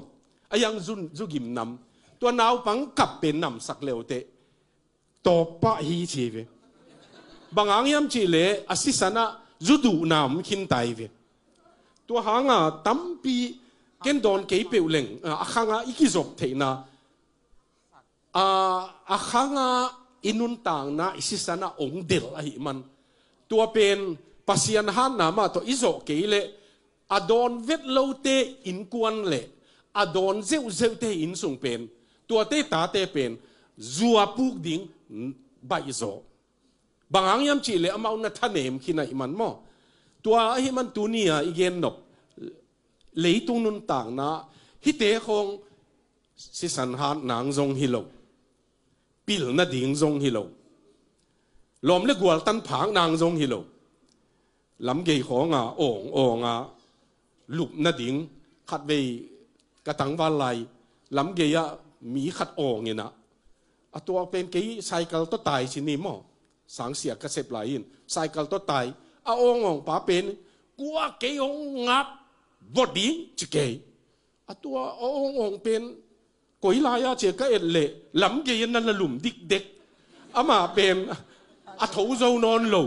a yang zu, zu gim nam, tua naupang kap pen namsak leuteh tawp pah hi ci ve. Bang hang hiam cih leh a sisan ah zu duhna om khin ta hi ve. Tua hanga tampi ken dawn kei peuh leng, a, a khanga i kizop theihna, a, a khanga i nuntakna i sisan ah ong delh ahih man, tua pen Pasian hatna mah tawh i zawh kei leh a dawn vet lote innkuan le a dawn zeuhzeuhte inn sung pen, tuate tate pen zu a puk ding baih zaw. Bang hang hiam cih leh amau na thanem khin ahih man maw? Tua ahih man tuni-a i gen nop leitung nuntakna hihte khawng sisan hat nang zong hi lo. pil nading zong hi lo. Lawm le gual tan phak nang zong hi lo. Lamgei khawng a awng awng a lup nading, khatvei ka tangval lai lamgei ah mi khat awng in ah, a tua pen kei cycle tawh tai ci ni maw? Sangsia ka sep lai in cycle tawh tai. A awng awng pa pen, kua kei hong ngap vawt ding ci kei. A tua a awng awng pen koi lai-a cia ka et leh lamgei a na lalum dikdek. Amah pen a tho zo nawn lo.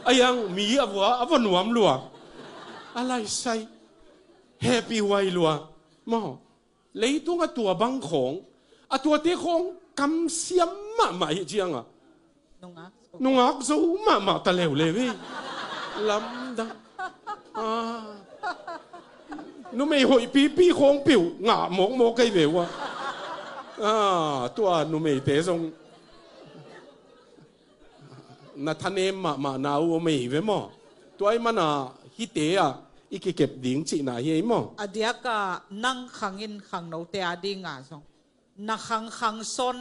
A iang mi a vua a va nuam lua. A laisai. Happy huai lua. Maw. Leitung a tua bang khawng, a tuate khawng kamsiam mahmah hi cianga. Nungak zo mahmah ta leuleu hi. Lamdang. Ah. Numei hoih pipi khawng piuh ngah mawkmawk kei ve uh a. Ah, tua numeite zong na thanem mahmah na uh om ei ve maw? Tua i mana hite ah i kikep ding cihna hi ei maw? A diaka nang khangin khangnote a dinga zong na khang khang sawn,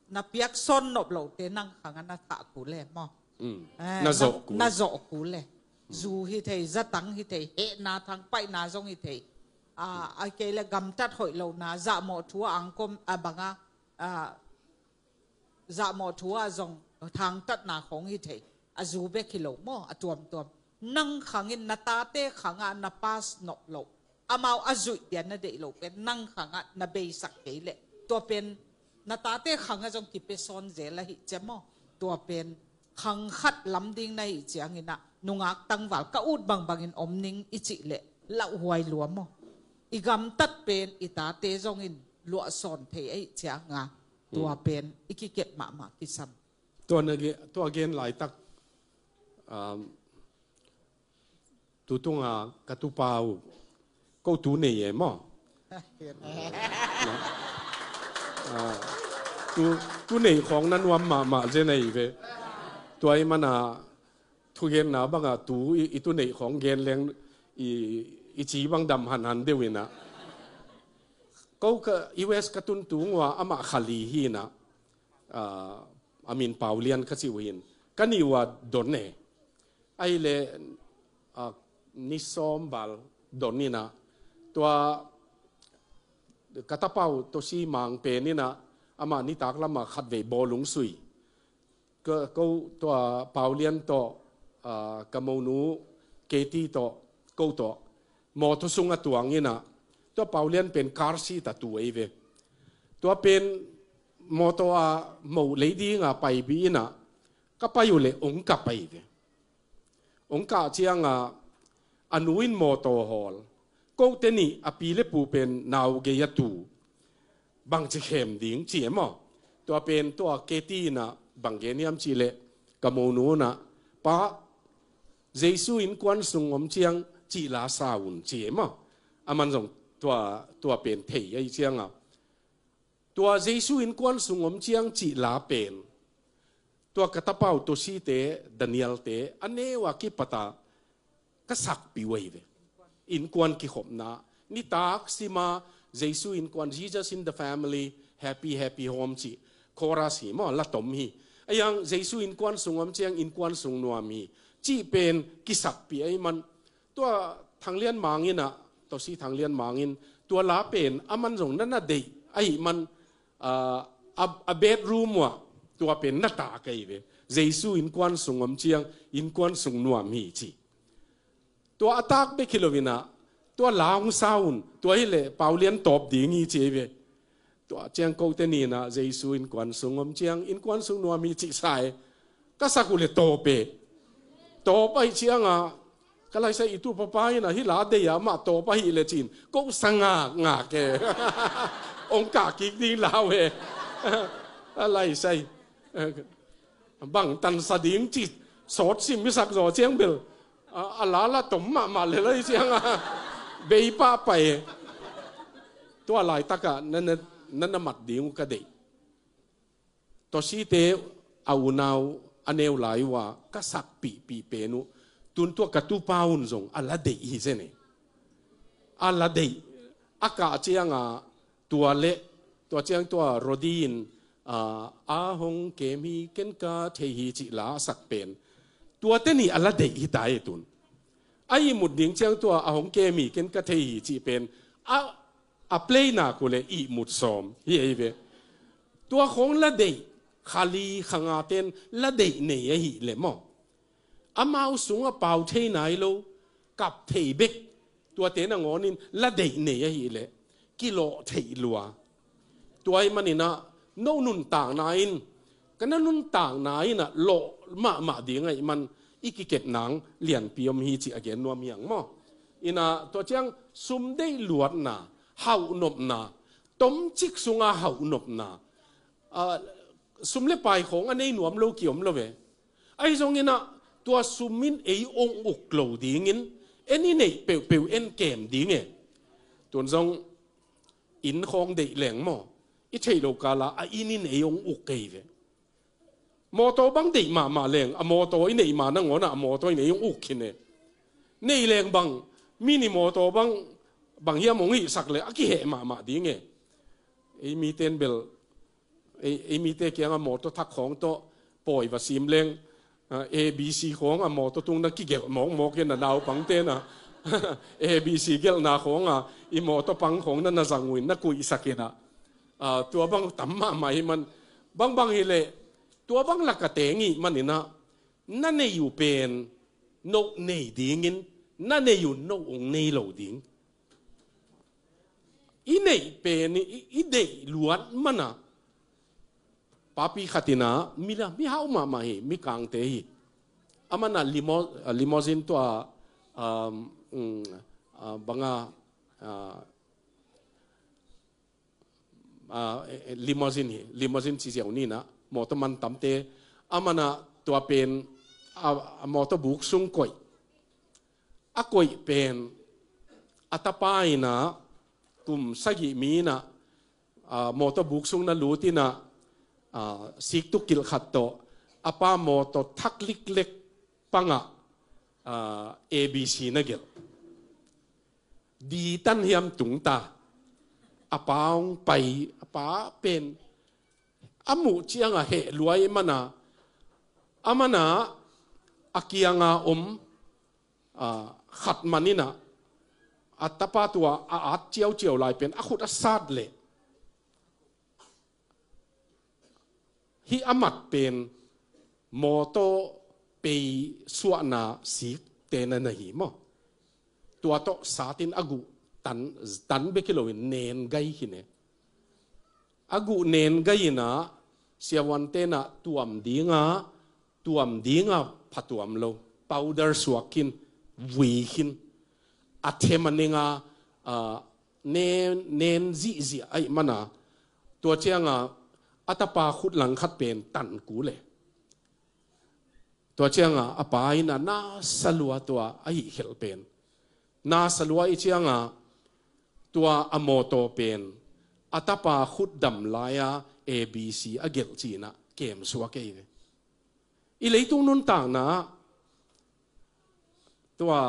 na piak sawn nop lote nang khanga na thah kul e maw? Mm. Eh, na zawh kul. Na zawh kul e. Zu hi thei, zatang hi thei, hehna thangpaihna zong hi thei. A, a kei le gamtat hoih lohna, zahmawh thu a angkom a banga, a, zahmawh thu a zong thangtatna khawng hi thei. A zu bek hi lo maw, a tuamtuam. Nang khangin na tate khanga na pass nop loh, amau a zuih dia na deih loh pen nang khanga na beisak kei leh tua pen na tate khanga zong kipia sawn zel ahi cia maw? Tua pen khang khat lam ding na hi ciangin ah nungak tangval ka ut bangbangin om ning i cih leh lauhuai lua maw? I gamtat pen i tate zongin luahsawn thei ahi cianga tua pen i kikep mahmah kisam. Tua na ge-, tua gen laitak, um, tu tunga ka tupa uh, ko tu nei e maw? Ah, tu, tu nei khawng na nuam mahmah zen ahi ve. Tua i mana thugenna banga tu i, i tu nei khawng gen leng i, i ci bang dam hanhan deuh ina. Ko ka U S ka tun tung ua amah khali hi ina. Ah, a min Paulian ka cih uh hin. Ka nih ua don e. Ahileh, ah, ni sawm val don ina. Tua ka tapau Tosi Mang pen ina amah nitak lama khatvei bawlung sui. Ka, ko tua Paulian tawh, ah, ka monu Katie tawh, ko tawh mawtaw sung a tuang ina. Tua Paulian pen car seat a tu ei ve. Tua pen mawtaw a moh lei dinga paibi ina ka pai uh le ong kap ei ve. Ong kah cianga a nu in mawtaw hawl. Kote nih a pi le pu pen nau gei a tu. Bangci khem ding ci e maw? Tua pen tua Katie ina bang gen hiam cih leh ka monu ina pa Jesu innkuan sung om ciang cih la sa un ci e maw? Aman zong tua, tua pen thei ahi cianga. Tua Jesu innkuan sung om ciang cih la pen tua ka tapau Tosite, Danielte a neu a kipata ka sakpih uh ahi ve. Innkuan kikhopna nitak sima Jesu innkuan, Jesus in the family, happy, happy home cih chorus hi maw, la tom hi. A iang Jesu innkuan sung om ciang innkuan sung nuam hi cih pen kisakpih ahi man. Tua Thang Lian Mang ina, Tosi Thang Lian Mang in tua la pen aman zong na na deih ahi man, ah, a, a bedroom uah tua pen na tak ahi ve. Jesu innkuan sung om ciang innkuan sung nuam hi ci. Tua a tak bek hi lo ina tua la hong sa un, tua hileh Paulian tawp ding hi ci ahi ve. Tua ciang kote nih ina Jesu innkuan sung om ciang innkuan sung nuam hi cih sa e. Ka sak uh le tawp e. Tawp ahi cianga ka laisai i tu papa ina hi la dei a mah tawp ahi le cin ko sa ngakngak e. Ong kah kik ding lau e. A laisai bang tansa ding ci sawt sim i sak zaw ciang bel a, a la la tom mahmah le lai cianga bei pah pai e. Tua laitaka na, na, na, na mat ding uh ka deih. Tosite a unau a neu lai uh a ka sakpihpih pen uh tun tua ka tupa un zong a la deih hi zen e. A la deih a kah cianga tua le tua ciang tua Rodi in a, a hong kem hi ken ka thei hi cih la a sak pen, tuate nih a la deih hi ta e tun. A ihmut ding ciang tua a hong kem hi ken ka thei hi cih pen a, a play nak uh leh ihmut sawm hi ei ve. Tua khawng la deih, kha li kha nga ten la deih nei ahih leh maw, amau sungah pau thei nai lo, kap thei bek, tuate nangawnin la deih nei ahih leh kilawh theih lua. Tua ahih manin ah no nuntakna in, ka na nuntakna in ah lawh mahmah ding ahih man i kikep nang lianpi om hi cih a gen nuam hi ang maw. In ah tua ciang sum deih luatna, hauhnopna, tomcik sunga hauhnopna, ah, sum le pai khawng a nei nuam lo ki-om lo ve. Ahi zongin ah tua sum in ei ong uk lo dingin en i neih peuhpeuh en kem ding e. Tun zong inn khawng deih leng maw, i theih lo kala a inn in ei ong uk kei ve. Mawtaw bang deih mahmah leng a mawtaw i neih ma nangawnah a mawtaw in ei ong uk khin e. Nei leng bang, mi ni mawtaw bang, bang hiam ong hihsak leh a kiheh mahmah ding e. Ei miten bel, ei, ei mite kiangah mawtaw thak khawng tawh pawi va sim leng, ah, A B C khawng a mawtaw tung na kigelh mawkmawk in a naupangte na A B C gelhna khawng a i mawtaw pang khawng na na zang uh in na kuihsak in ah, ah, tua bang tam mahmah hi man. Bangbang hileh tua bang laka teng ih manin ah na nei uh pen no nei dingin, na nei uh no ong nei lo ding. I neih pen i, i deih luat mana, papi khat in ah mi la, mi hau mahmah hi, mi kangte hi. Amana limo-, ah, limousine tua, um, um, ah, banga, ah, ah, eh, eh, limousine hi, limousine ci ziau ni nah, mawtaw man tamte, amana tua pen, ah, ah, mawtaw buk sung koih. A koih pen a tapa in ah kum sagih mi in ah, ah, mawtaw buk sung na lut in ah, ah, siktuk kilh khat tawh a pa mawtaw thak liklek pangah, ah, A B C na gelh. Di tan hiam tung ta. A pa hong pai, a pa pen a muh ciangah heh luai mana, amana a kianga om, ah, khat man in ah, a tapa tua a at ciauciau lai pen a khut a sat leh, hih a mat pen mawtaw pei suahna sikte na na hi maw. Tua tawh satin a guh tan, tan bek hi loin nen gai hi ne. A guh nen gai in ah siavuante in ah tuam dinga, tuam dinga phatuam lo. Powder suak khin, vui khin. A them a nenga, ah, nen, nen zihziah ahih mana, tua cianga a tapa khut langkhat pen tan kul e. Tua cianga a pa in ah nasa lua tua a hih khelh pen. Nasa lua i cianga tua a mawtaw pen a tapa khut dam laia A B C a gelh ci in ah kem suak ei ve. I leitung nuntakna tua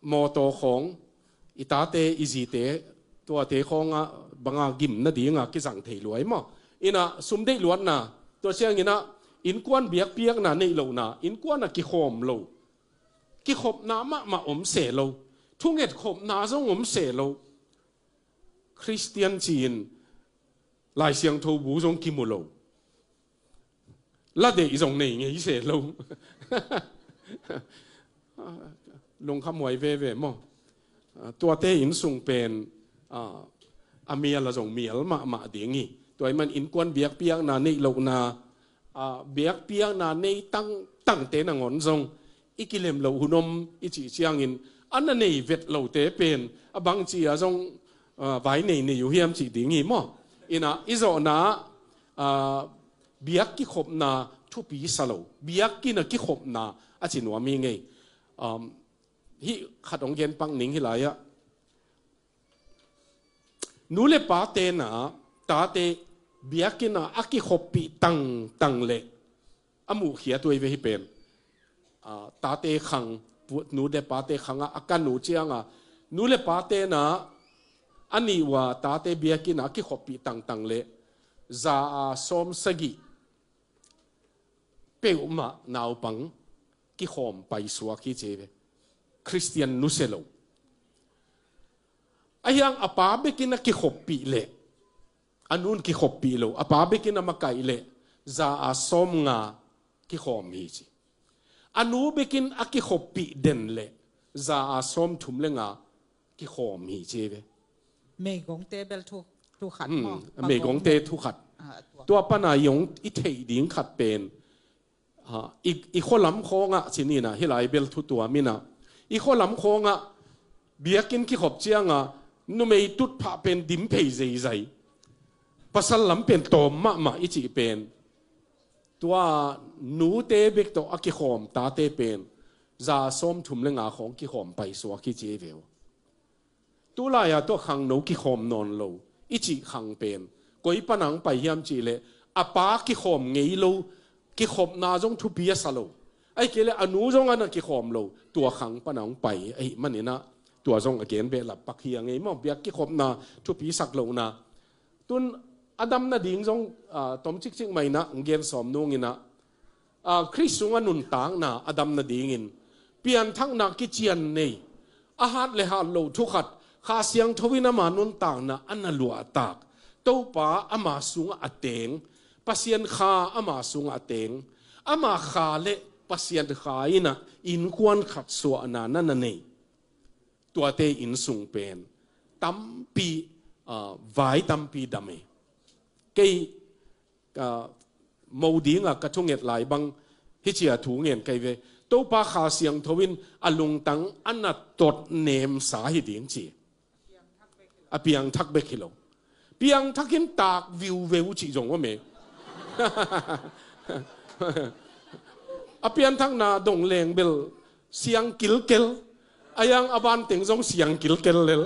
mawtaw khawng, i tate, i zite, tuate khawngah banga gim nadinga kizang thei luai maw. In ah sum deih luatna, tua ciangin ah innkuan biakpiakna neih lohna, innkuan a kikhawm lo, kikhopna mahmah om se lo, thunget khopna zong om se lo. Khristian ci-in Lai Siangtho bu zong kimu lo. La deih zong nei ngei se lo. Lungkham huai veve maw. Tuate inn sung pen, ah, a mial a zong mial mahmah ding hi. Tua ahih man innkuan biakpiakna neih lohna, ah, biakpiakna nei tangtangte nangawn zong i kilem loh hun om i cih ciangin a na nei vet lote pen a bangci a zong, ah, vai nei nei uh hiam cih ding hi maw. In ah i zawhna, ah, biak kikhopna thupi sa lo, biakinn a kikhopna a ci nuam hi ngei. Um, hih khat hong gen pak ning hi lai-ah. Nu le pate na, tate biakinn a a kikhoppih tangtang leh a muhkhiat uh ei ve hih pen. Ah, tate khang, pu-, nu le pate khangah a kan uh cianga, nu le pate na a nih ua tate biakinn a a kikhoppih tangtang leh Za a sawm sagih peuhmah naupang kikhawm paisuak hi ci ve. Khristian nusia lo. Ahi hang a pa bekin a kikhoppih leh, a nun kikhoppih lo, a pa bekin a makaih leh, za a sawm nga kikhawm hi ci. A nu bekin a kikhoppih den leh, za a sawm thum le nga kikhawm hi ci ve. Meigongte bel thu, thu khat maw? Hmm, meigongte thu khat. Ah, tua. Tua pana i ong i theih ding khat pen, ah, i, i khualam khawngah ci ni na, hih lai bel thu tuam in a, i khualam khawngah biakinn kikhop ciang a, numei tutphah pen dim phei zeizai, pasal lam pen tawm mahmah i cih pen, tua nute bek tawh a kikhawm tate pen za sawm thum le nga khawng kikhawm paisuak hi ci ve uh. Tulai-a tua khangno kikhawm nawn lo i cih khang pen koi pana hong pai hiam cih leh, a pa kikhawm ngei lo, kikhopna zong thupi a sa lo, ahih kei leh a nu zong a na kikhawm lo, tua khang pana hong pai ahih manin a, tua zong a gen behlap pak hi a ngei maw, biak kikhopna thupi sak lohna. Tun a dam nading zong, ah, tom cikcik mah in a, gen sawm nung in a, ah, Khrist sungah nuntakna a dam nadingin pianthakna kician nei, a hat le hat loh thu khat, Kha Siangtho in ama nuntakna a na luahtak, Topa ama sungah a teng, Pasian Kha ama sungah a teng, ama Kha le Pasian Kha in a innkuan khat suahna na na nei. Tuate inn sung pen tampi, ah, vai tampi dam e. Kei, ah, mo dinga ka thunget lai bang, hih cia thu ngen kei ve. Topa Kha Siangtho in a lungtang a na tot nemsa hi ding ci. A piangthak bek hi lo. Piangthak in tak viuveu cih zong om e. A pianthakna dong leng bel siang kilkel. Ahi hang a vanteng zong siang kilkel lel.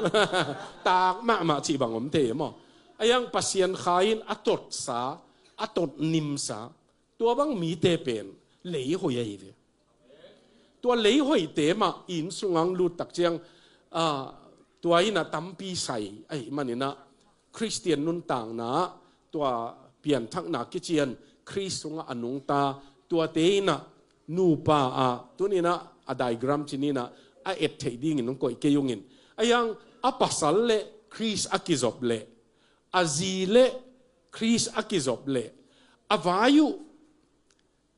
Tak mahmah cih bang om thei maw. Ahi hang Pasian Kha in a totsa, a tot nimsa, tua bang mite pen lei hoih ahi ve. Tua lei hoihte mah inn sungah lut tak ciang, ah, tua in a tampi sai ahih manin a, Khristian nuntakna ah tua pianthakna kician, Khrist sungah a nungta, tuate in a nupa ah, tuni in a, a diagram ci ni in a, a et theih dingin hong koih kei ung in. Ahi hang a pasal le Khrist a kizop leh, a zi le Khrist a kizop leh, a vai uh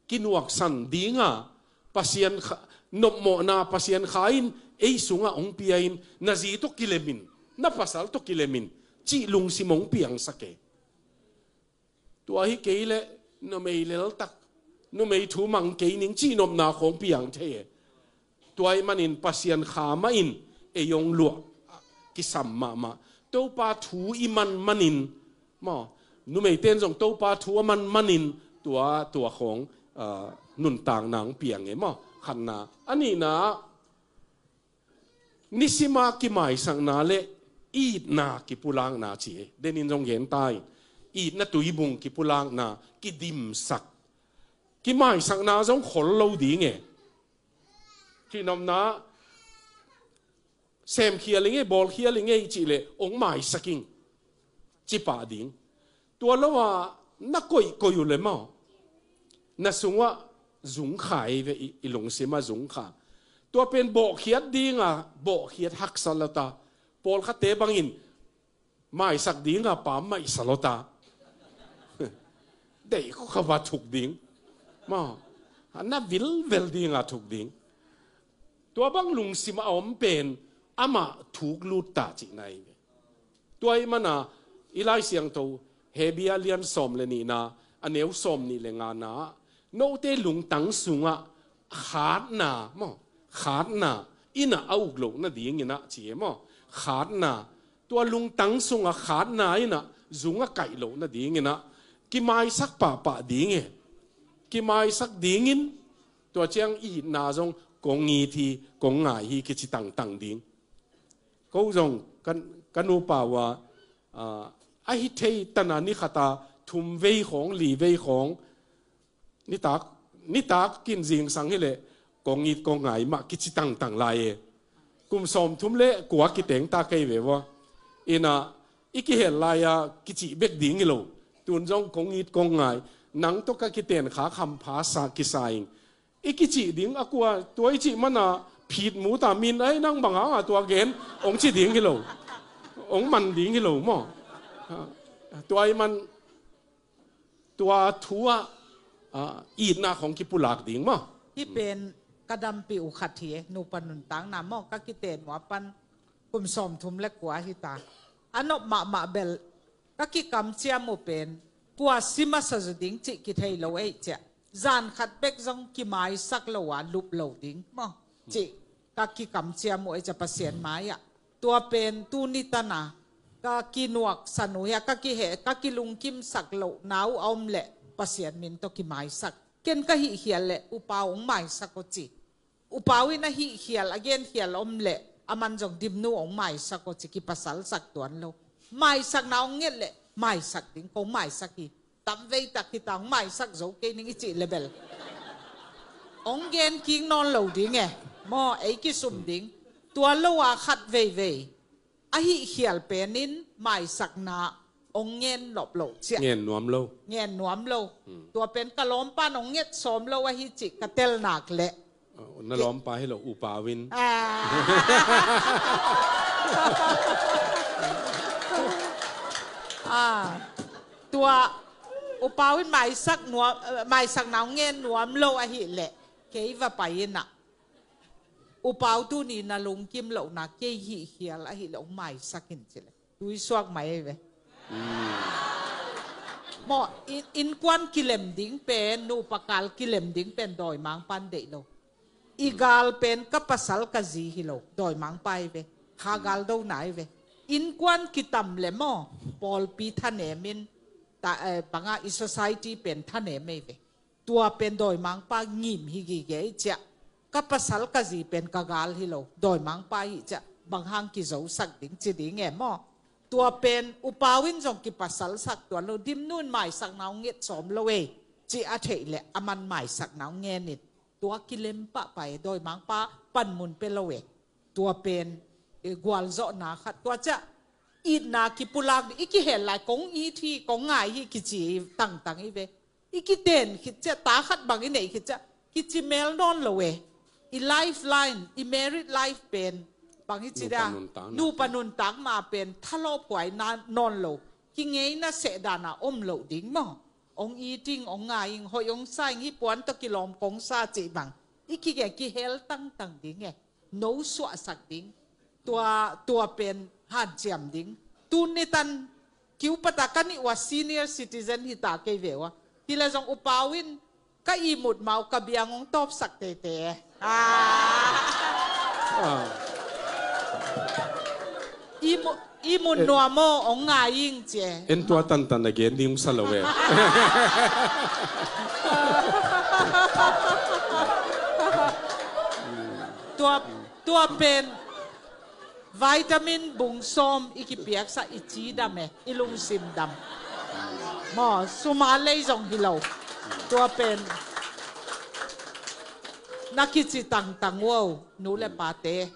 kinuaksan dinga, Pasian Kha, nopmawhna Pasian Kha in ei sungah hong pia in, na zi tawh kilem in, na pasal tawh kilem in, cih lungsim hong piangsak e. Tua hi kei leh numei leltak, numei thu mang kei ning cih nopna khawng piang thei e. Tua ahih manin Pasian Kha mah in ei hong luah kisam mahmah. Topa thu i man manin, maw, numeite in zong Topa thu a man manin tua, tua khawng, ah, nuntakna hong piang e maw. Khatna. A nihna, nisima kimaisakna le itna kipulakna ci e. Denin zong gen ta in, itna tuibung kipulakna, kidimsak. Kimaisakna zong khol lo ding e. Cihnopna, semkhia ling e, bawlkhia ling e i cih leh hong maisak ing, ci pah ding. Tua lo a na koihkoih uh leh maw, na sungah zungkha ei ve, i, i lungsim ah zungkha. Tua pen bawhkhiat dinga, bawhkhiat haksa lo ta. Pawlkhatte bangin maisak dinga pam maihsa lo ta. Deih khukhava thuk ding. Maw, a na vilvel dinga thuk ding. Tua bang lungsim a om pen amah thuk lut ta cihna hi ve. Tua ahih mana i Lai Siangtho Hebru a lian sawm le nihna, a neu sawm nih le ngana, note lungtang sungah khatna, maw, khatna in a uk loh nadingin a ci e maw. Khatna, tua lungtang sungah khatna in a zung a kaih loh nadingin a kimaisak pahpah ding e. Kimaisak dingin tua ciang i itna zong kong it hi, kong ngai hi kici tangtang ding. Ko zong ka, ka nupa uh a, ah, a hi thei tana ni khata thum vei khawng, li vei khawng, nitak, nitak kin zingsang hileh kong it kong ngai mah kici tangtang lai e. Kum sawmthum le kua kiteng ta kei ve vua. Ina i kihel lai-a kicih bek ding hi lo. Tun zong kong it kong ngai, nang tawh ka kiten kha khampha sa kisa ing. I kicih ding a kua, tua i cih mana phit mu ta min ai nang bang hanga tua gen, ong ci ding hi lo. Ong man ding hi lo maw. Tua i man tua thu ah, ah, itna khong kipulak ding maw. Hi pen ka dampi uh khat hi e, nupa nuntakna maw, ka kiten uh a pan kum sawmthum le kua hi ta. A nop mahmah bel ka kikamciam uh pen kua si masa zaw ding cih kithei lo ei ciah. Zan khat bek zong kimaisak lo a lup lo ding maw cih ka kikamciam uh ei ciah Pasian mai-ah. Tua pen tuni tana ka kinuaksan uh hia, ka kiheh, ka kilungkimsak loh na uh a om leh Pasian min tawh kimaisak. Ken ka hihkhial leh upa uh ong maisak aw ci. Upa uh in a hihkhial, a genkhial om leh a man zong dimnu ong maisak aw ci, kipasalsak tuan lo. Maisakna ong nget leh maisak ding, kong maisak hi. Tamvei tak hi ta, ong maisak zo kei ning i cih le bel ong gen kik nawn lo ding e. Maw, ei kisum ding. Tua lo a khat veivei a hihkhial pen in maisakna ong ngen nop lo ciah. Ngen nuam lo. Ngen nuam lo. Tua pen ka lawmpa in ong nget sawm lo ahi cih ka tel nak leh. Na lawmpa hi lo, upa uh in. Ah. Ah. Tua upa uh in maisak nuam, eh, maisakna ong ngen nuam lo ahih leh kei va pai in ah. Upa uh tuni na lungkim lohna kei hihkhial ahih leh ong maisak in ci leh tui suak mai ei ve. Maw, in, innkuan kilem ding pen, nupa kal kilem ding pen dawimangpa in deih lo. I gal pen ka pasal ka zi hi lo, dawimangpa ei ve. Kha gal dona ei ve. Innkuan kitam le maw, pawlpi thanem in, ta, eh, banga i society pen thanem ei ve. Tua pen dawimangpa ngim hi gige i ciah. Ka pasal ka zi pen ka gal hi lo, dawimangpa hi ciah. Bang hang kizosak ding ci ding e maw. Tua pen upa uh in zong kipasalsak tuan lo, dimnu in maisakna ong nget sawm lo ei ci a theih leh a man maisakna ong ngen in. Tua kilem pahpah e, dawimangpa panmun pia lo e. Tua pen, eh, gualzawhna khat. Tua ciah itna kipulak ding, i kihel lai kong it hi, kong ngai hi kici tangtang i ve. I kiten khit ciah, ta khat bang i neih khit ciah kici mel nawn lo e. I lifeline, i married life pen bang i ci dia, nupa nuntakna pen thalawphuai nawn lo. Kingeina seh dana om lo ding maw. Ong it ing, ong ngai ing, hoih ong sa ing, hih puan tawh kilawm kong sa cih bang i kigen, kihel tangtang ding e. No suahsak ding. Tua, tua pen hanciam ding. Tuni tan kiu pata ka nih ua senior citizen hi ta kei ve ua. Hi leh zong upa uh in ka ihmut ma uh ka biang ong tawpsak teitei. Ah. Ah. Ihmut, ihmut nuam aw, ong ngai ing ci e. En tua tantan a gen ding sa lo e. Tua, tua pen vitamin bung sawm i kipiaksa, i ci dam e, i lungsim dam. Maw, sum a lei zong hi lo. Tua pen na kici tangtang uh aw, nu le pate.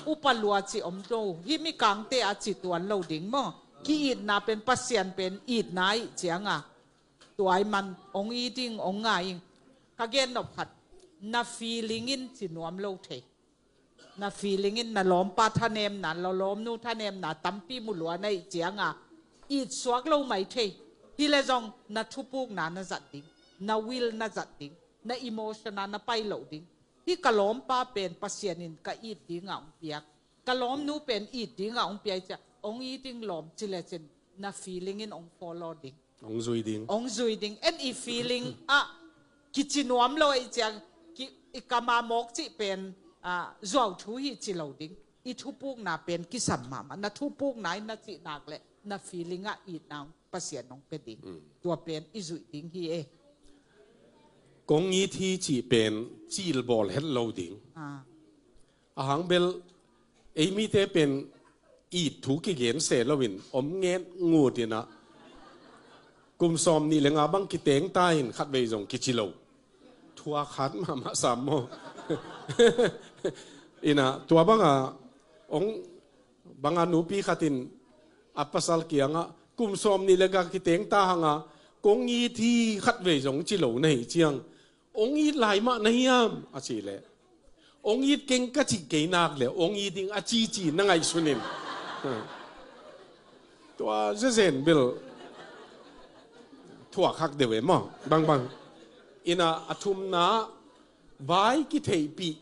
Upa lua ci om to, hih mikangte a ci tuan lo ding maw. Ki-itna pen Pasian pen itna i hih cianga tua i man ong it ing, ong ngai ing. Ka gen nop khat, na feeling in ci nuam lo thei. Na feeling in na lawmpa thanemna, na lawmnu thanemna tampi mu lua na hih cianga it suak lo mai thei. Hi leh zong na thupukna na zat ding, na will na zat ding, na emotion a na pai loh ding. Hih ka lawmpa pen Pasian in ka it dinga ong piak, ka lawmnu pen it dinga ong piak ciah, ong it ing lawm ci lecin na feeling in ong follow ding. Ong zui ding. Ong zui ding. En i feeling ah kici nuam lo ei ciang, ki, i kama mawk cih pen, ah, zuau thu hi ci lo ding. I thupukna pen kisam mahmah. Na thupukna in na cih nak leh na feeling ah itna ong Pasian ong pia ding. Tua pen i zuih ding hi e. Kong it hi cih pen cilbawl het lo ding. Ah. Ahang bel ei mite pen it thu kigen se loin om nget ngut inah kum sawm nih le nga bang kiteng ta in khatvei zong kici lo. Thu a khat mahmah sam maw? Inah tua banga ong banga nupi khat in a pasal kiangah Kum sawm nih le gak kiteng ta hanga, kong it hi khatvei zong ci lo na hi ciang, ong it lai mah na hiam a ci le, ong it keng ka cih kei nak le, ong it ding a cici na ngaihsun in. Tua zezen bel thuak hak deuh e maw, bangbang. Ina a thumna, vai kitheihpih,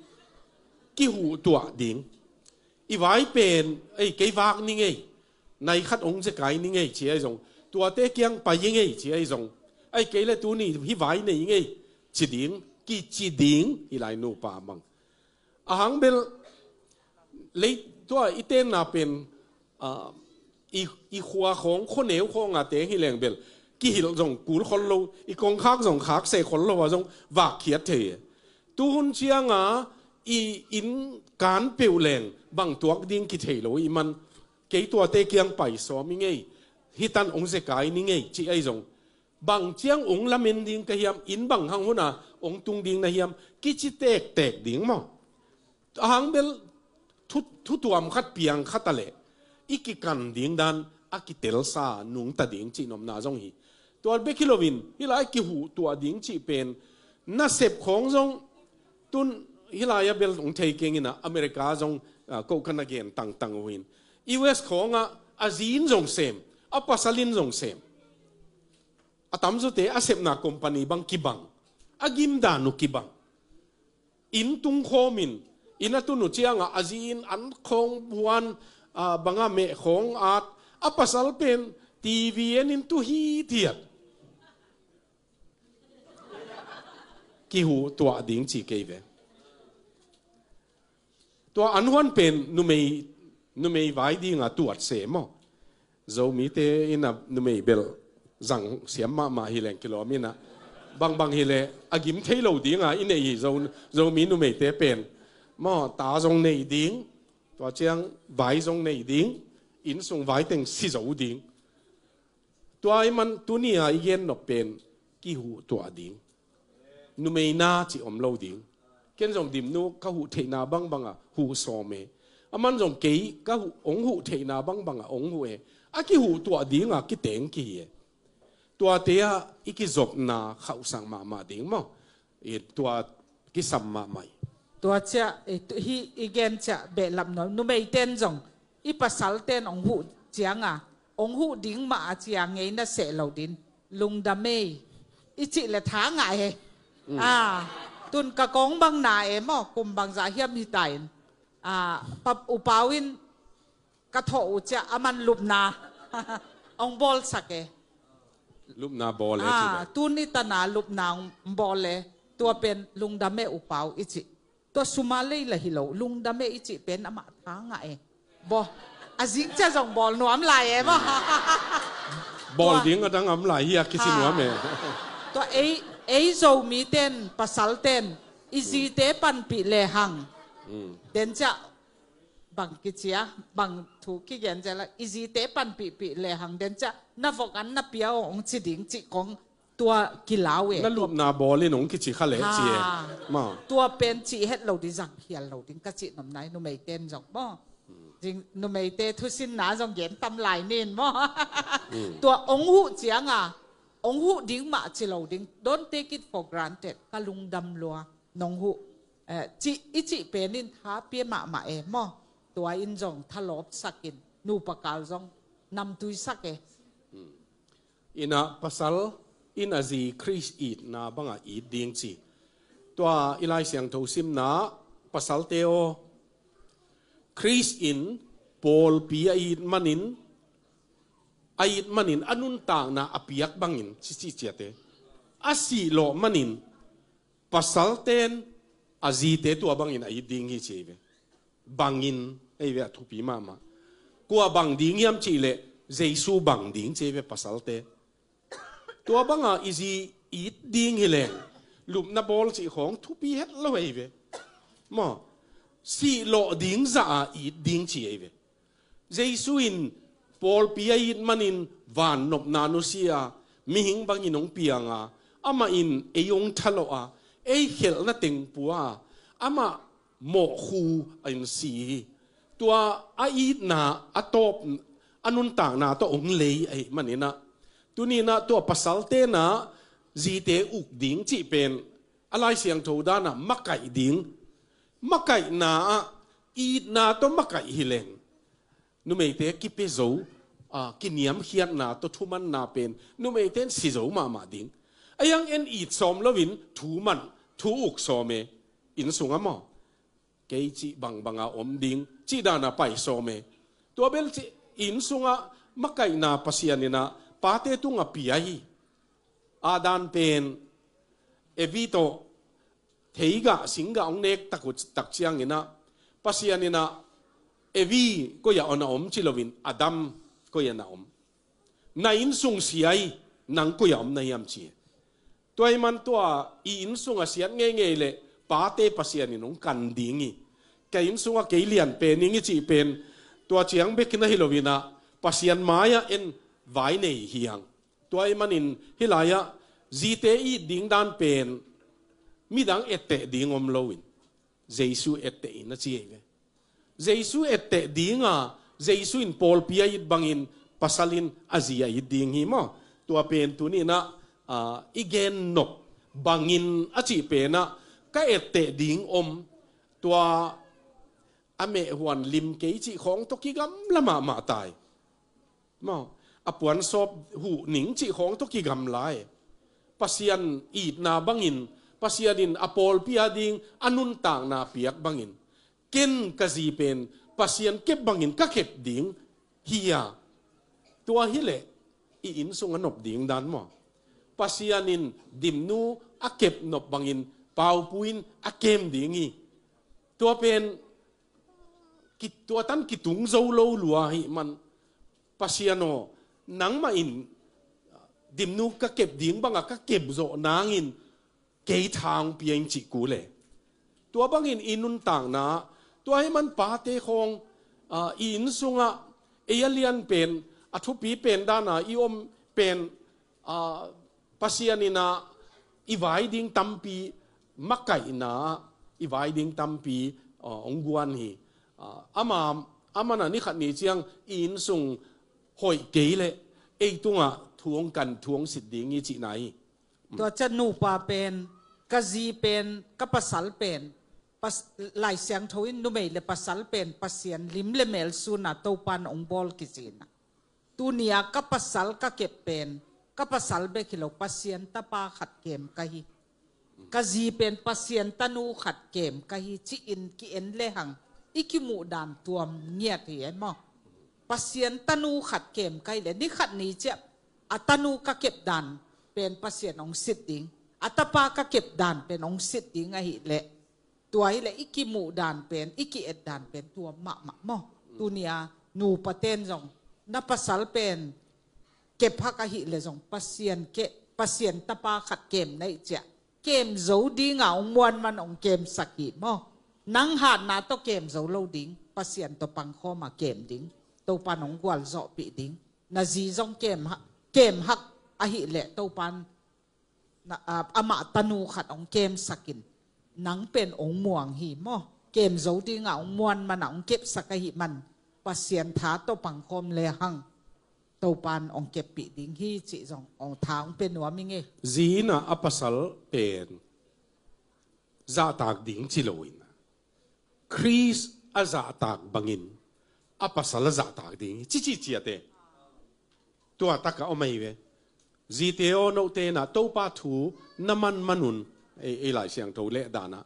kihuhtuah ding. I vai pen, ei, kei vak ni ngei, nai khat ong zekai ni ngei ci ahi zong, tuate kiang pai i ngei ci ahi zong, ei, kei le tuni hih vai nei ngei ci ding, kici ding, hih lai nupa bang. Ahang bel, lei, tua i tenna pen, ah, i, i khua khawng, khuaneu khawng a teng hi leng bel, kihilh zong kul khol lo, i kongkhak zong khak seh khol lo a zong vak khiat thei. Tuhun cianga i inn kan peuh leng bang tuak ding kithei lo i man, kei tuate kiang pai sawm i ngei, hih tan ong zekai ni ngei ci ahi zong, bang ciang ong lamen ding ka hiam, inn bang hang huna ong tung ding na hiam, kici tektek ding maw. Ahang bel thu, thutuam khat piang khat a le i kikan ding dan a kitelsa nungta ding cih nopna zong hi. Tua bek hi loin hih lai kihuhtuah ding cih pen nasep khawng zong tun hih lai a bel ong thei keng ina America zong, ah, ko ka na gen tangtang uh in, U S khawngah a zi in zong sem, a pasal in zong sem. A tamzawte a sepna company bang kibang, a gimdan uh kibang. Inn tungkhawmin, inn a tun uh cianga a zi in an khawng buan, ah, banga meh khawng at, a pasal pen T V en in tu hithiat. Kihuhtuah ding ci kei ve. Tua an huan pen numei, numei vai dinga tuat se maw. Zomite ina numei bel zang siam mahmah hi leng kilawm ina, bangbang hi le a gim thei lo dinga i nei hi Zo, Zomi numeite pen. Maw, ta zong nei ding, tua ciang vai zong nei ding, inn sung vai teng si zo ding. Tua i man tuni a i gen nop pen kihuhtuah ding. Numei na ci om lo ding. Ken zong Dimnu ka huh theihna bangbanga huh sawm e. A man zong kei ka huh, ong huh theihna bangbanga ong huh e. A kihuhtuah dinga kiteng kihi e. Tuate ah i kizopna khauhsak mahmah ding maw. I tua kisam mahmah hi. Tua ciah, i tu, hi, i gen ciah behlap nuam. Numeiten zong, i pasalten ong huh cianga, ong huh ding mah a cia ngei na seh lo din. Lungdam ei. I cih le tha ngah he. Mm. Ah, tun ka kong bang na e maw, kum bangzah hiam hi ta in. Ah, pa, upau in ka thawh uh ciah a man lupna ong bawlsak e. Lupna bawl e, ah, ci le. Tuni tana lupna ong bawl e. Tua pen lungdam e upau i cih. Tua suma lei la hi lo, lungdam e i cih pen amah tha ngah e. Bawl. A zing ciah zong bawl nuam lai e maw. Bawl ding a dang am lai hi a kici nuam e. Tua ei, ei Zomiten, pasalten, i zite panpih lehang. Mm. Den ciah bang kici a, bang thu kigen ciah la, i zite panpihpih lehang den ciah, na vok an na pia ong ci ding cih kong tua kilau e. Na lupna bawl in ong kici kha le ci e. Ha. Maw. Tua pen cih het lo ding, zang hial lo ding ka cih nopna hi, numeiten zong maw. Zing numeite thusinna zong gen tam lai nin maw. Mm. Tua ong huh cianga, ong huh ding mah ci lo ding. Don't take it for granted. Ka lungdam lua. Nong huh, eh, cih, i cih pen in tha pia mahmah e maw. Tua in zong thalawpsak in, nupa kal zong namtuisak e. Hmm. Ina pasal in a zi Khrist itna banga it ding ci. Tua i Lai Siangtho simna, pasalte aw, Khrist in pawlpi a it manin, a it manin a nuntakna a piak bangin, ci, ci ciate. A sihlawh manin, pasalten a zite tua bangin a it ding hi ci ei ve. Bangin ei ve a thupi mahmah. Kua bang ding hiam cih leh Jesu bang ding ci ei ve pasalte. Tua banga i zi it ding hi leng lupna bawl cih khawng thupi het lo ei ve. Maw, sihlawh ding zah a it ding ci ei ve. Jesu in pawlpi a it manin vannopna nusia, mihing bangin hong pianga, amah in ei hong thalawha, ei khelhna teng pua, amah mawhkhu a in si hi. Tua a itna a tawp, a nuntakna tawh hong lei ahih maninah, tuninah tua pasalte na zite uk ding cih pen a Lai Siangtho danah makaih ding, makaihna ah itna tawh makaih hileng numeite kipia zo, a, kiniamkhiatna tawh thumanna pen numeite in si zo mahmah ding. A iang en it sawm loin thu man, thu uk sawm e, inn sungah maw, kei cih bangbanga om ding cih dana pai sawm e. Tua bel cih inn sungah makaihna Pasian inah pate tungah pia hi. Adam pen Evi tawh theigah singgah hong nek tak uh, tak cianginah Pasian inah Evi koi-ah na om ci loin Adam koi-ah na om, na inn sung sia hi, nang koi-ah om na hiam ci. Tua ahih man tua i inn sungah siat ngeingei leh pate Pasian in hong kan ding hi. Ka inn sungah kei lian pen ing i cih pen tua ciang bek na hi loinah Pasian mai-ah en vai nei hi hang. Tua ahih manin hih lai-ah zite it ding dan pen midang etteh ding om loin Jesu etteh in a ci hi ve. Jesu etteh dinga, Jesu in pawlpi a it bangin pasal in a zi a it ding hi maw? Tua pen tuninah, ah, i gen nop bangin a cih penah ka etteh ding om, tua a mehhuan lim kei cih khawng tawh kigamla mahmah tai. Maw, a puansawp huh ning cih khawng tawh kigamla e. Pasian itna bangin, Pasian in a pawlpi a ding a nuntakna piak bangin, ken ka zi pen Pasian kep bangin ka kep ding hi a. Tua hileh i inn sung a nop ding dan maw? Pasian in Dimnu a kep nop bangin Paupu in a kem ding hi. Tua pen ki-, tua tan kitung zo lo lua ahih man, Pasian aw, nangmah in Dimnu ka kep ding banga ka kep zawh nangin kei tha hong pia in cih kul e. Tua bangin i nuntakna, tua ahih man pate khawng, ah, i inn sungah ei a lian pen, a thupi pen dana i om pen, ah, Pasian inah i vai ding tampi, makaihna i vai ding tampi, ah, hong guan hi. Ah, ama, aman a ni khat ni ciang i inn sung hoih kei leh ei tungah thu hong kan, thu hong sit ding hi cihna hi. Tua ciang nupa pen, ka zi pen, ka pasal pen, pas-, Lai Siangtho in numei le pasal pen Pasian lim le mel suna Topan hong bawl kizinah. Tunia ka pasal ka kep pen, ka pasal bek hi lo, Pasian tapa khat kem ka hi. Ka zi pen Pasian tanu khat kem ka hi, ci-in ki-en lehang i kimuh dan tuam ngiat hi e maw? Pasian tanu khat kem ka hi leh, ni khat ni ciah a tanu ka kep dan pen Pasian hong sit ding, a tapa ka kep dan pen hong sit ding ahih leh, tua hileh i kimuh dan pen, i ki-et dan pen tuam mahmah maw? Tunia nupa ten zong na pasal pen kep hak ahih leh zong Pasian keh, Pasian tapa khat kem na hih ciah kem zo dinga hong muan man hong kemsak hi maw? Nang hatna tawh kem zo lo ding, Pasian tawh pangkhawma kem ding, Topan hong gualzawhpih ding. Na zi zong kem ha-, kem hak ahih leh Topan na, ah, amah tanu khat hong kemsakin, nang pen hong muang hi maw? Kem zo dinga hong muan mana hong kepsak ahih man, Pasian tha tawh pangkhawm lehang Topan hong keppih ding hi cih zong hong tha hong pia nuam ing e. Zi inah a pasal pen zahtak ding ci loin, Khrist a zahtak bangin a pasal a zahtak ding hi, cici ciate. Tua takah om ahi ve. Zite aw, note inah Topa thu na manman un, ei, ei Lai Siangtho leh danah,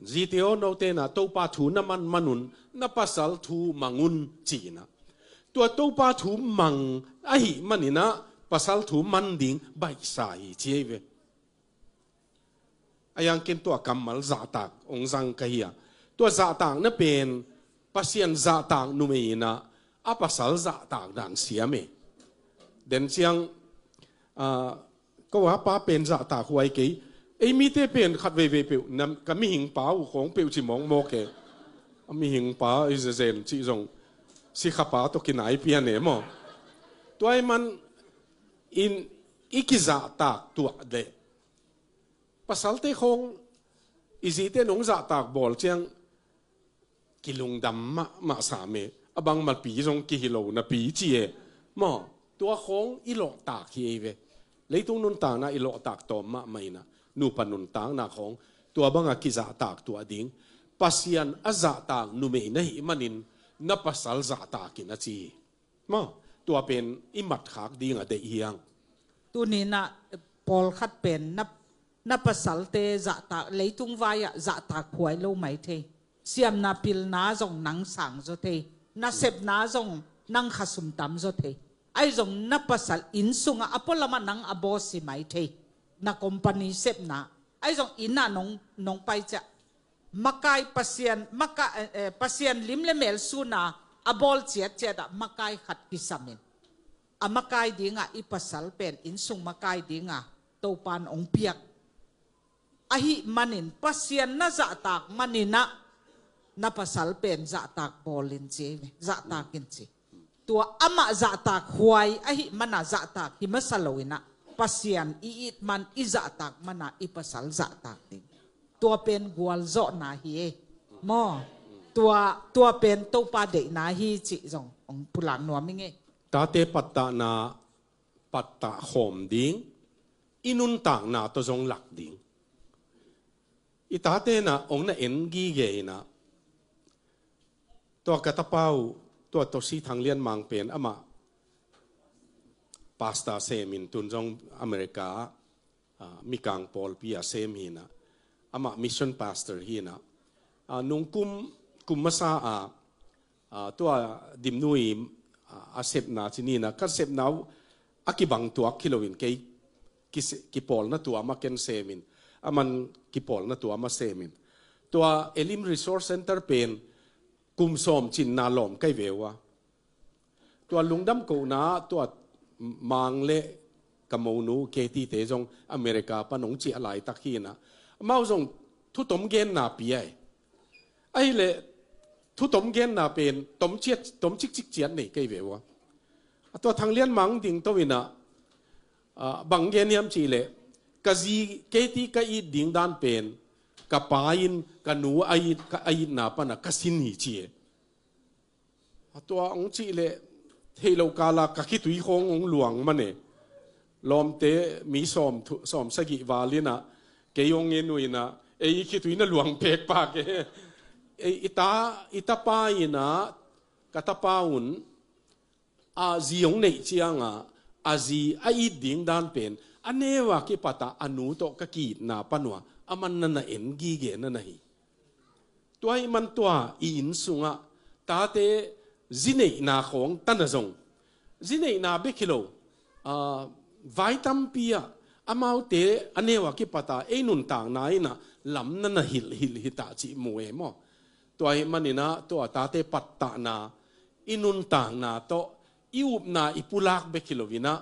zite aw, note inah Topa thu na manman un, na pasal thu mang un, ci inah. Tua Topa thu mang ahih maninah pasal thu man ding baihsa hi, ci ahi ve. A iang ken tua kammal zahtak hong zang ka hi a, tua zahtakna pen Pasian zahtak numei inah a pasal zahtak dan siam e. Den ciang, ah, ka uapa pen zahtak huai kei. Ei mite pen khat veivei peuh, na, ka mihing pa uh khawng peuh ci mawkmawk e. A mihing pa i zezen cih zong sikha pa tawh kinai pian e maw? Tua ahih man in i kizahtak tuah leh, pasalte khawng i zite in hong zahtak bawl ciang kilungdam mahmah sam e. A bang mapi zong kihi lo napi ci e. Maw, tua khawng i lawhtak hi ei ve. Leitung nuntakna i lawhtak tawm mahmah inah, nupa nuntakna khawng tua banga kizahtak tuah ding. Pasian a zahtak numei na hih manin na pasal zahtakin a ci hi. Maw, tua pen i matkhak ding a deih hiang. Tuninah pawlkhat pen na, na pasalte zahtak, leitung vai-ah zahtak huai lo mai thei. Siamna pilna zong nang sang zaw thei. Na sepna zong nang khasum tam zaw thei. Ahi zong na pasal inn sungah a pualamah nang a boss hi mai thei. Na company sepna. Ahi zong innah nong, nong pai ciah makai Pasian, maka, eh, eh, Pasian lim le mel suna a bawl ciatciatah makai khat kisamin. A makai dingah i pasal pen innsung makai dingah Topan ong piak. Ahi manin Pasian na zahtak maninah na pasal pen zahtak bawlin ci, zahtakin ci. Tua amah zahtak huai ahi mana zahtak hi masa loinah Pasian i it man i zahtak mana i pasal zahtak ding. Tua pen gualzawhna hi e. Maw, tua, tua pen Topa deihna hi cih zong ong pulak nuam ing e. Tate pattahna pattah khawm ding, i nuntakna tawh zong lak ding. I tate inah ong na en gige inah, tua ka tapa uh, tua Tosi Thang Lian Mang pen amah pastor semin tun zong America ah, ah, Mikang pawlpi a sem hinah, amah mission pastor hinah, ah, nung kum, kum masa a, ah, tua Dimnu i, ah, a sepna ci ninah, ka sepna uh a kibang tuak hi loin kei kise-, kipawlna tua mah ken semin, aman kipawlna tua mah semin. Tua Elim Resource Center pen kum sawm cinna lawm kai ve uh a. Tua lungdam kohna, tua Mang le ka monu Katie te zong America pan ong ciah laitak hinah, amau zong thutom genna pia e. Ahileh thutom genna pen tom ciat, tom cikcik ciat nei kei ve uh a. A tua Thang Lian Mang ding to inah, ah, bang gen hiam cihleh, ka zi Katie ka it ding dan pen ka pa in ka nu a it, ka a itna pana ka sin hi ci e. A tua ong cihleh theih lo kala ka khitui khawng ong luang mane. Lawmte mi sawm thu-, sawm sagih val inah kei ong en uh inah, ei, i khitui na luang pekpak e. Ei, i ta, i tapa inah, ka tapa un a zi ong neih ciangah a zi a it ding dan pen a neu a kipatah a nu tawh ka ki-itna pan uh a, aman na na en gige na na hi. Tua ahih man tua i inn sungah tate zi neihna khawng tana zong, zi neihna bek hi lo, ah, vai tampi ah amaute a neu a kipatah ei nuntakna inah lam na na hilh, hilh hitah cih mu e maw. Tua ahih maninah tua tate pattahna, i nuntakna tawh i upna i pulak bek hi loinah,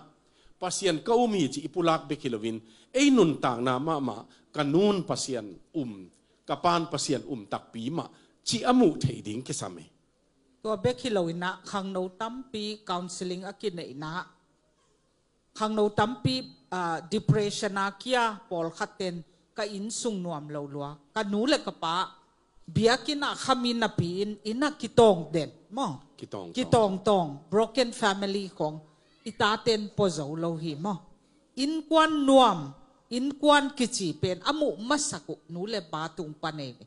Pasian ka um hi cih i pulak bek hi loin, ei nuntakna mahmah ka nun Pasian um, ka pan Pasian um takpi mah cih a muh theih ding kisam e. Tua bek hi loinah khangno tampi counseling a kineihna, khangno tampi, ah, depression a kia pawlkhat ten ka inn sung nuam lo lua. Ka nu le ka pa biakinn ah khamin napi in, inn ah kitawng den maw. Kitawng, kitawng tawng, broken family khawng i taten pua zo lo hi maw. Innkuan nuam, innkuan kici pen a muh masak uh nu le pa tung pan ei ve.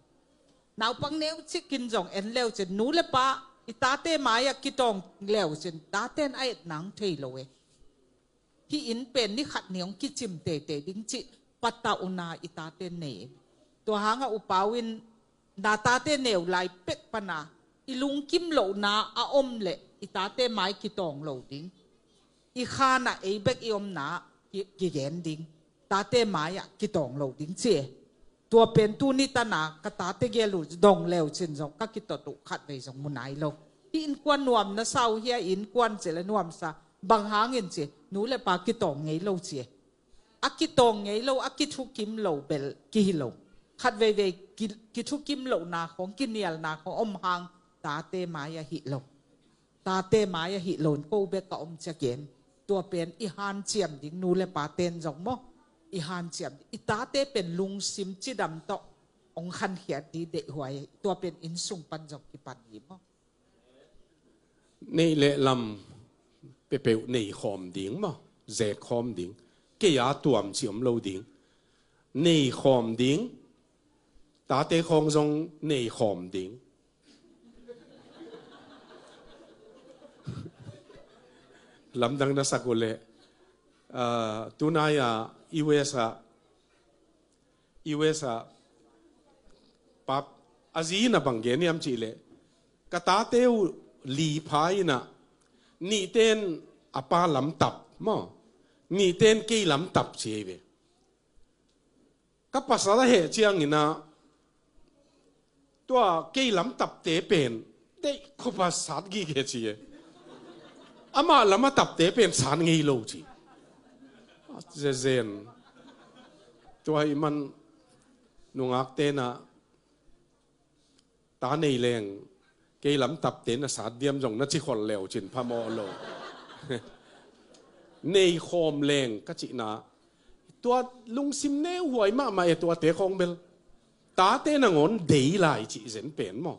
Naupang neucik in zong en leu cin nu le pa i tate mai-ah kitawng leu cin taten a et nang thei lo e. Hih inn pen ni khat ni hong kicim teitei ding cih pattah una i tate nei. Tua hangah U Pau in na tate neu lai pek pana i lungkim lohna a om leh i tate mai kitawng lo ding. I khanah ei bek i omna ki-, kigen ding. Tate mai-ah kitawng lo ding ci e. Tua pen tuni tana ka tate gel uh dong leu cin zong ka kitot uh khatvei zong mu nai lo. Hih innkuan nuam na sa uh hia, innkuan ci le nuamsa, bang hangin ci, nu le pa kitawng ngei lo ci e. A kitawng ngei lo, a kithukim lo bel kihi lo. Khatveivei ki-, kithukim lohna khawng, kinialna khawng om hang tate mai-ah hih lo. Tate mai-ah hih loin ko bek ka om ciakin tua pen i hanciam ding, nu le paten zong maw, i hanciam ding. I tate pen lungsim cidam tawh hong khankhiat ding deihhuai. Tua pen inn sung pan zong kipan hi maw. Neih le lam peuhpeuh nei khawm ding maw? Zek khawm ding. Kei a tuam ci om lo ding. Nei khawm ding. Tate khawng zong nei khawm ding. Lamdang na sak uh leh, ah, tunai-a U S ah, U S ah, pap, a zi in a bang gen hiam cih leh, ka tate uh li pha in ah, nihte in a pa lam tap maw, nihte in kei lam tap ci hi ve. Ka pasal a heh ciangin ah, tua kei lam tapte pen deih khop a sat gige ci e. Amah lam a tapte pen sat ngei lo ci. Zezen. Tua ahih man nungakte in ah, ta nei leng kei lam tapte na sat diam zong na ci khol le uh cin phamawh lo. Nei khawm leng ka cihna, tua lungsim neuhuai mahmah e, tuate khawng bel. Tate nangawn dei lai cih zen pen maw?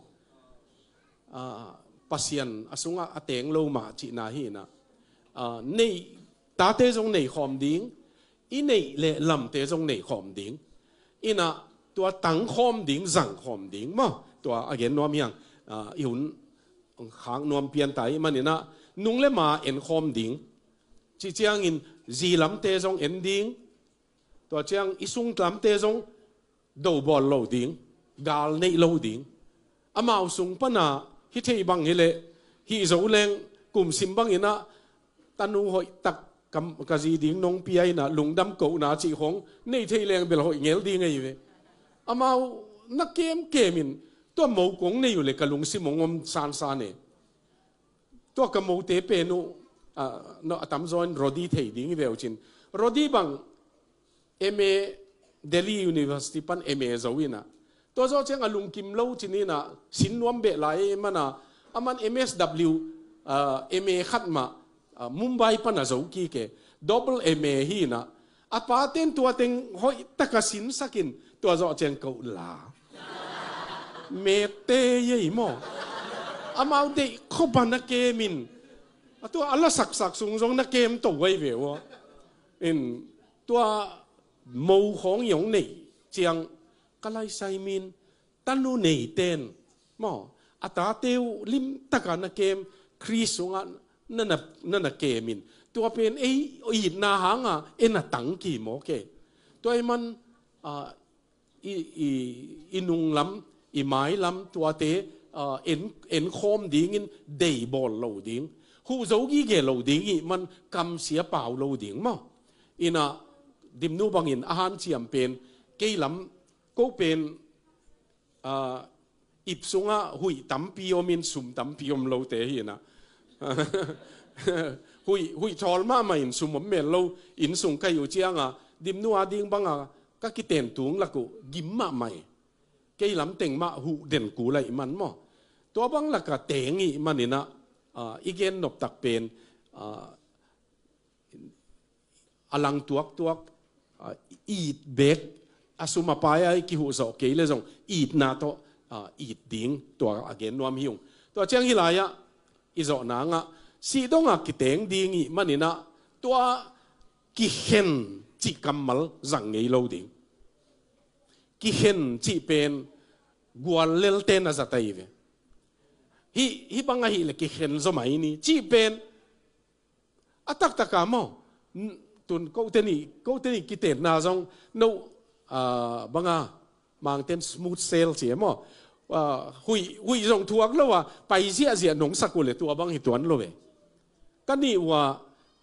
Ah, Pasian a sungah a teng lo mah cihna hi in ah, ah, nei, tate zong nei khawm ding, i neih le lamte zong nei khawm ding. In ah tua tang khawm ding, zang khawm ding maw? Tua a gen nuam hi hang, ah, i hun khak nuam pian ta ahih manin ah, nung le ma en khawm ding. Cih ciangin zi lamte zong en ding. Tua ciang i sung lamte zong do bawl lo ding, gal neih lo ding. Amau sung pan a hih thei bang hi leh, hih zo leng kum sim bangin ah, tanu hoih tak ka, ka zi ding nong pia in ah, lungdam kohna cih khawng nei thei leng bel hoih ngel ding ahi ve. Amau na kemkem in, tua mo kong nei uh leh ka lungsim hong om sansan e. Tua ka mote pen uh, ah, no, a tamzaw in Rodi thei ding hi ve uh cin. Rodi bang M A, Delhi University pan M A zo in ah, tua zawh ciang a lungkim lo cin in ah, sin nuam beh lai ahih man a, aman M S W, ah, M A khat mah, ah, Mumbai pan a zo kik e, double M A hi in ah, a pate'n tua teng hoih tak a sinsak in, tua zawh ciang ko la. Mete ei maw? Amau deih khop a na kem in, a tua a la saksak sung zong na kem to ahi ve uh. In tua mo khawng i hong neih ciang, ka lai sai min, tanu neite'n maw, a tate uh limtak a na kem, Khrist sungah na, na, na, na kem in, tua pen ei itna hang a ei na tang ki maw ke. Tua ahih man, ah, i, i, i nung lam, i mai lam tuate, ah, en, en khawm dingin dei bawl lo ding. Huh zo gige lo ding ahih man kamsia pau lo ding maw? In ah, Dimnu bangin a hanciam pen, kei lam ko pen, ah, ip sungah huih tampi om in sum tampi om lote hi in ah. Huih, huih thawl mahmah in sum om mel lo, inn sung ka hih uh ciang a, Dimnu a ding bang a ka kiten tung lak uh gim mahmah hi. Kei lam teng mah huh den kul ahih man maw? Tua bang lak a teng ahih man in ah, ah, i gen nop tak pen, ah, a lang tuaktuak, ah, it bek, a sum a pai a i kihuh zawh kei leh zong itna tawh, ah, it ding, tua a gen nuam hi ung. Tua ciang hih lai-ah i zawh nang ah, sih dong a kiteng ding ahih man in ah, tua kikhen cih kammal zang ngei lo ding. Kikhen cih pen gual lelte na zat ahi ve. Hih, hih bang ahih leh kikhen zaw mai ni cih pen, a taktak a maw? N-, tun kote nih, kote nih kitenna zong, no, ah, bang a, Mangte'n smooth sail ci e maw? Ah, huih, huih zong thuak lo a, pai ziahziah nong sak uh leh tua bang hi tuan lo ve. Ka nih uh a,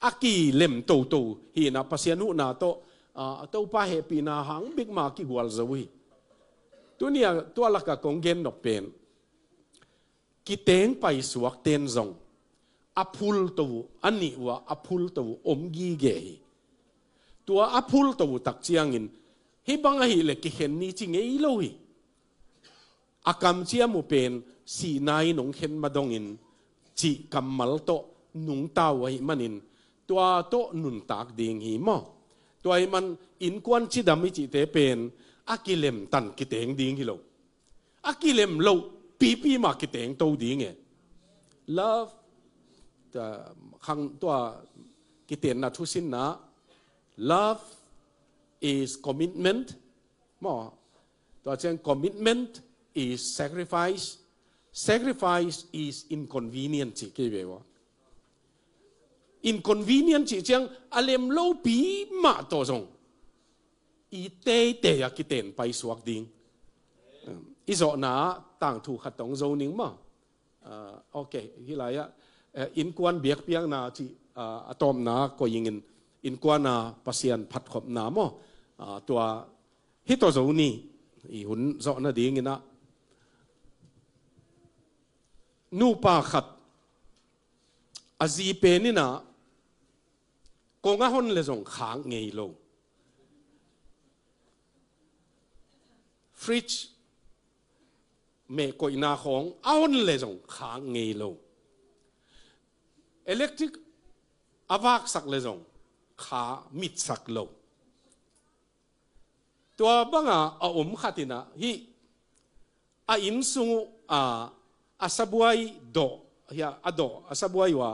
a kilem toto hi in ah, Pasian huhna tawh, ah, Topa hehpihna hang bek mah a kigual zo hi. Tuni a tua lak a kong gen nop pen, kiteng paisuakte'n zong a phulto uh, a nih uh a, a phulto uh om gige hi. Tua a phulto uh tak ciangin, hih bang ahih leh kikhen ni ci ngei lo hi. A kamciam uh pen, sihna in hong khen ma dongin cih kammal tawh nungta uh ahih manin, tua tawh nuntak ding hi maw? Tua ahih man, innkuan cidam i cihte pen, a kilemtan kiteng ding hi lo. A kilem loh pipi mah kiteng to ding e. Love, Tua, khang tua kitenna thusinna, love is commitment, maw? Tua ciang commitment is sacrifice, sacrifice is inconvenient cih kei ve ua. Inconvenient cih ciang a lem lopi mah tawh zong i teitei a kiten paisuak ding. I zawhna ah tangthu khat tawh hong zo ning maw? Ah, ok, hih lai-ah, eh, innkuan biakpiakna cih, ah, a tawpna koih ingin innkuan a Pasian phatkhopna maw? Ah, tua hih tawh zo ni, i hun zawh nadingin ah nupa khat a zi pen in ah kong a hon le zong khak ngei lo. Fridge mehkoihna khawng a hon le zong khak ngei lo. Electric a vaksak le zong kha mitsak lo. Tua banga a om khat in ah hih a inn sung uh a, a sabuai dawh, hia, a dawh, a sabuai uh a,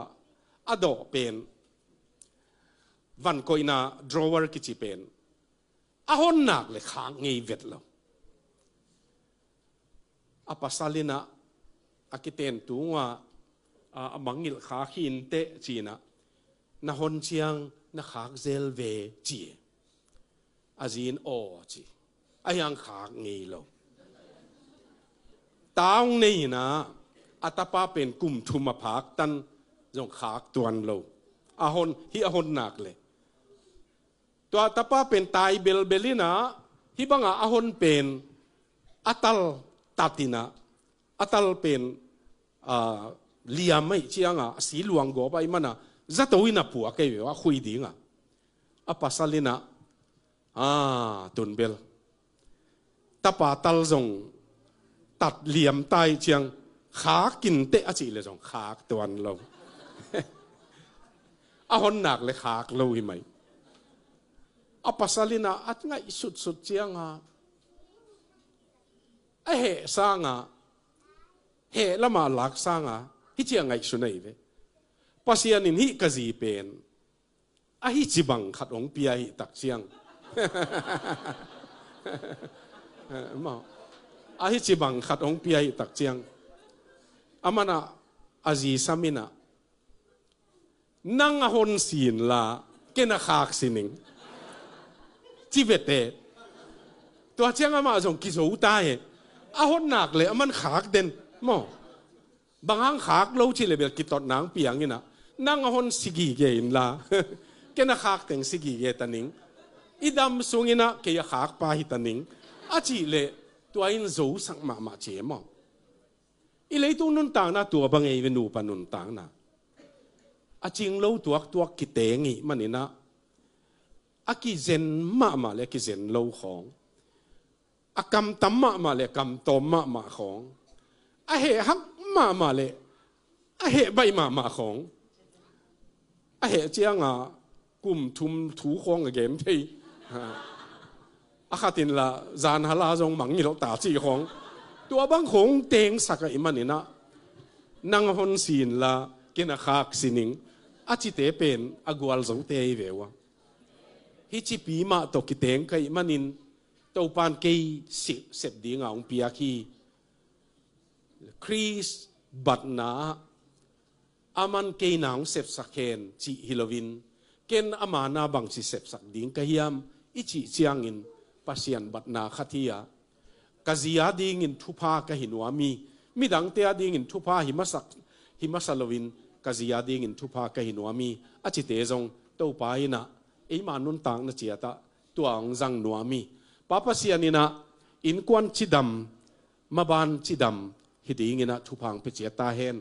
a dawh pen, van koihna drawer kici pen a hon nak le khak ngei vet lo. A pasal in ah a kiten tung uh a, a, a mangngilh khak hi inteh ci-in ah, na hon ciang na khak zel ve ci. A zi in aw ci. A hiang khak ngei lo. Taung nei in ah a tapa pen kum thum a phak tan zong khak tuan lo. A hon, hih a hon nak le. Tua tapa pen tai belbel in ah, hih banga a hon pen a tal tat in ah, a tal pen, ah, liam ahih ciang a, a si luang gawp ahih man a, zato in a puak ahi ve ua, a khui ding a. A pasal in ah, ah, tun bel tapa tal zong tat liam ta ahih ciang khak inteh a cih le zong khak tuan lo. A hon nak le khak lo hi mai. A pasal in ah a ngaihsutsut ciang a, a heh sang a, heh lam a lak sang a, hih ciang ngaihsun ahi ve. Pasian in hih ka zi pen a hih ci bang khat hong pia hi tak ciang. Maw. A hih ci bang khat hong pia hi tak ciang. A man a, a zi sam in ah, nang a hon si inla, ken a khak si ning. Ci vete. Tua ciang amah zong kizo ta he. A hon nak le a man khak den. Maw. Bang hang khak lo cih le bel kitot nang piang in ah, nang a hon si gige inla, ken a khak teng si gige ta ning. I dam sung in ah kei a khak pa hi ta ning. A cih le tua in zosak mahmah ci e maw. I leitung nuntakna tua bang ei ve, nupa nuntakna. A cing lo tuaktuak kiteng ih man in ah, a kizen mahmah le a kizen lo khawng, a kamtam mahmah le a kamtawm mahmah khawng, a heh hak mahmah le a heh baih mahmah khawng, a heh ciang a kum thum thu khawng a gen thei. A khat in la zan hal a zong mangngilh ta cih khawng. Tua bang khawng tengsak ahih man in ah, nang a hon si inla, ken a khak si ning, a cite pen a gualzote ahi ve ua. Hih cipi mah tawh kiteng ka hih man in, Topa'n kei sep, sep ding a hong piak hi. Khrist batna ah, aman kei na hong sepsak hen cih hi loin, ken ama na bangci sepsak ding ka hiam i cih ciangin, Pasian batna khat hi a, ka zi a dingin thupha ka hi nuam hi, midangte a dingin thupha hi masak, hi masa loin, ka zi a dingin thupha ka hi nuam hi, a cite zong Topa in ah eima nuntakna ciat ah tua hong zang nuam hi. Pa Pasian in ah innkuan cidam, maban cidam hi dingin ah thupha hong pia ciat ta hen.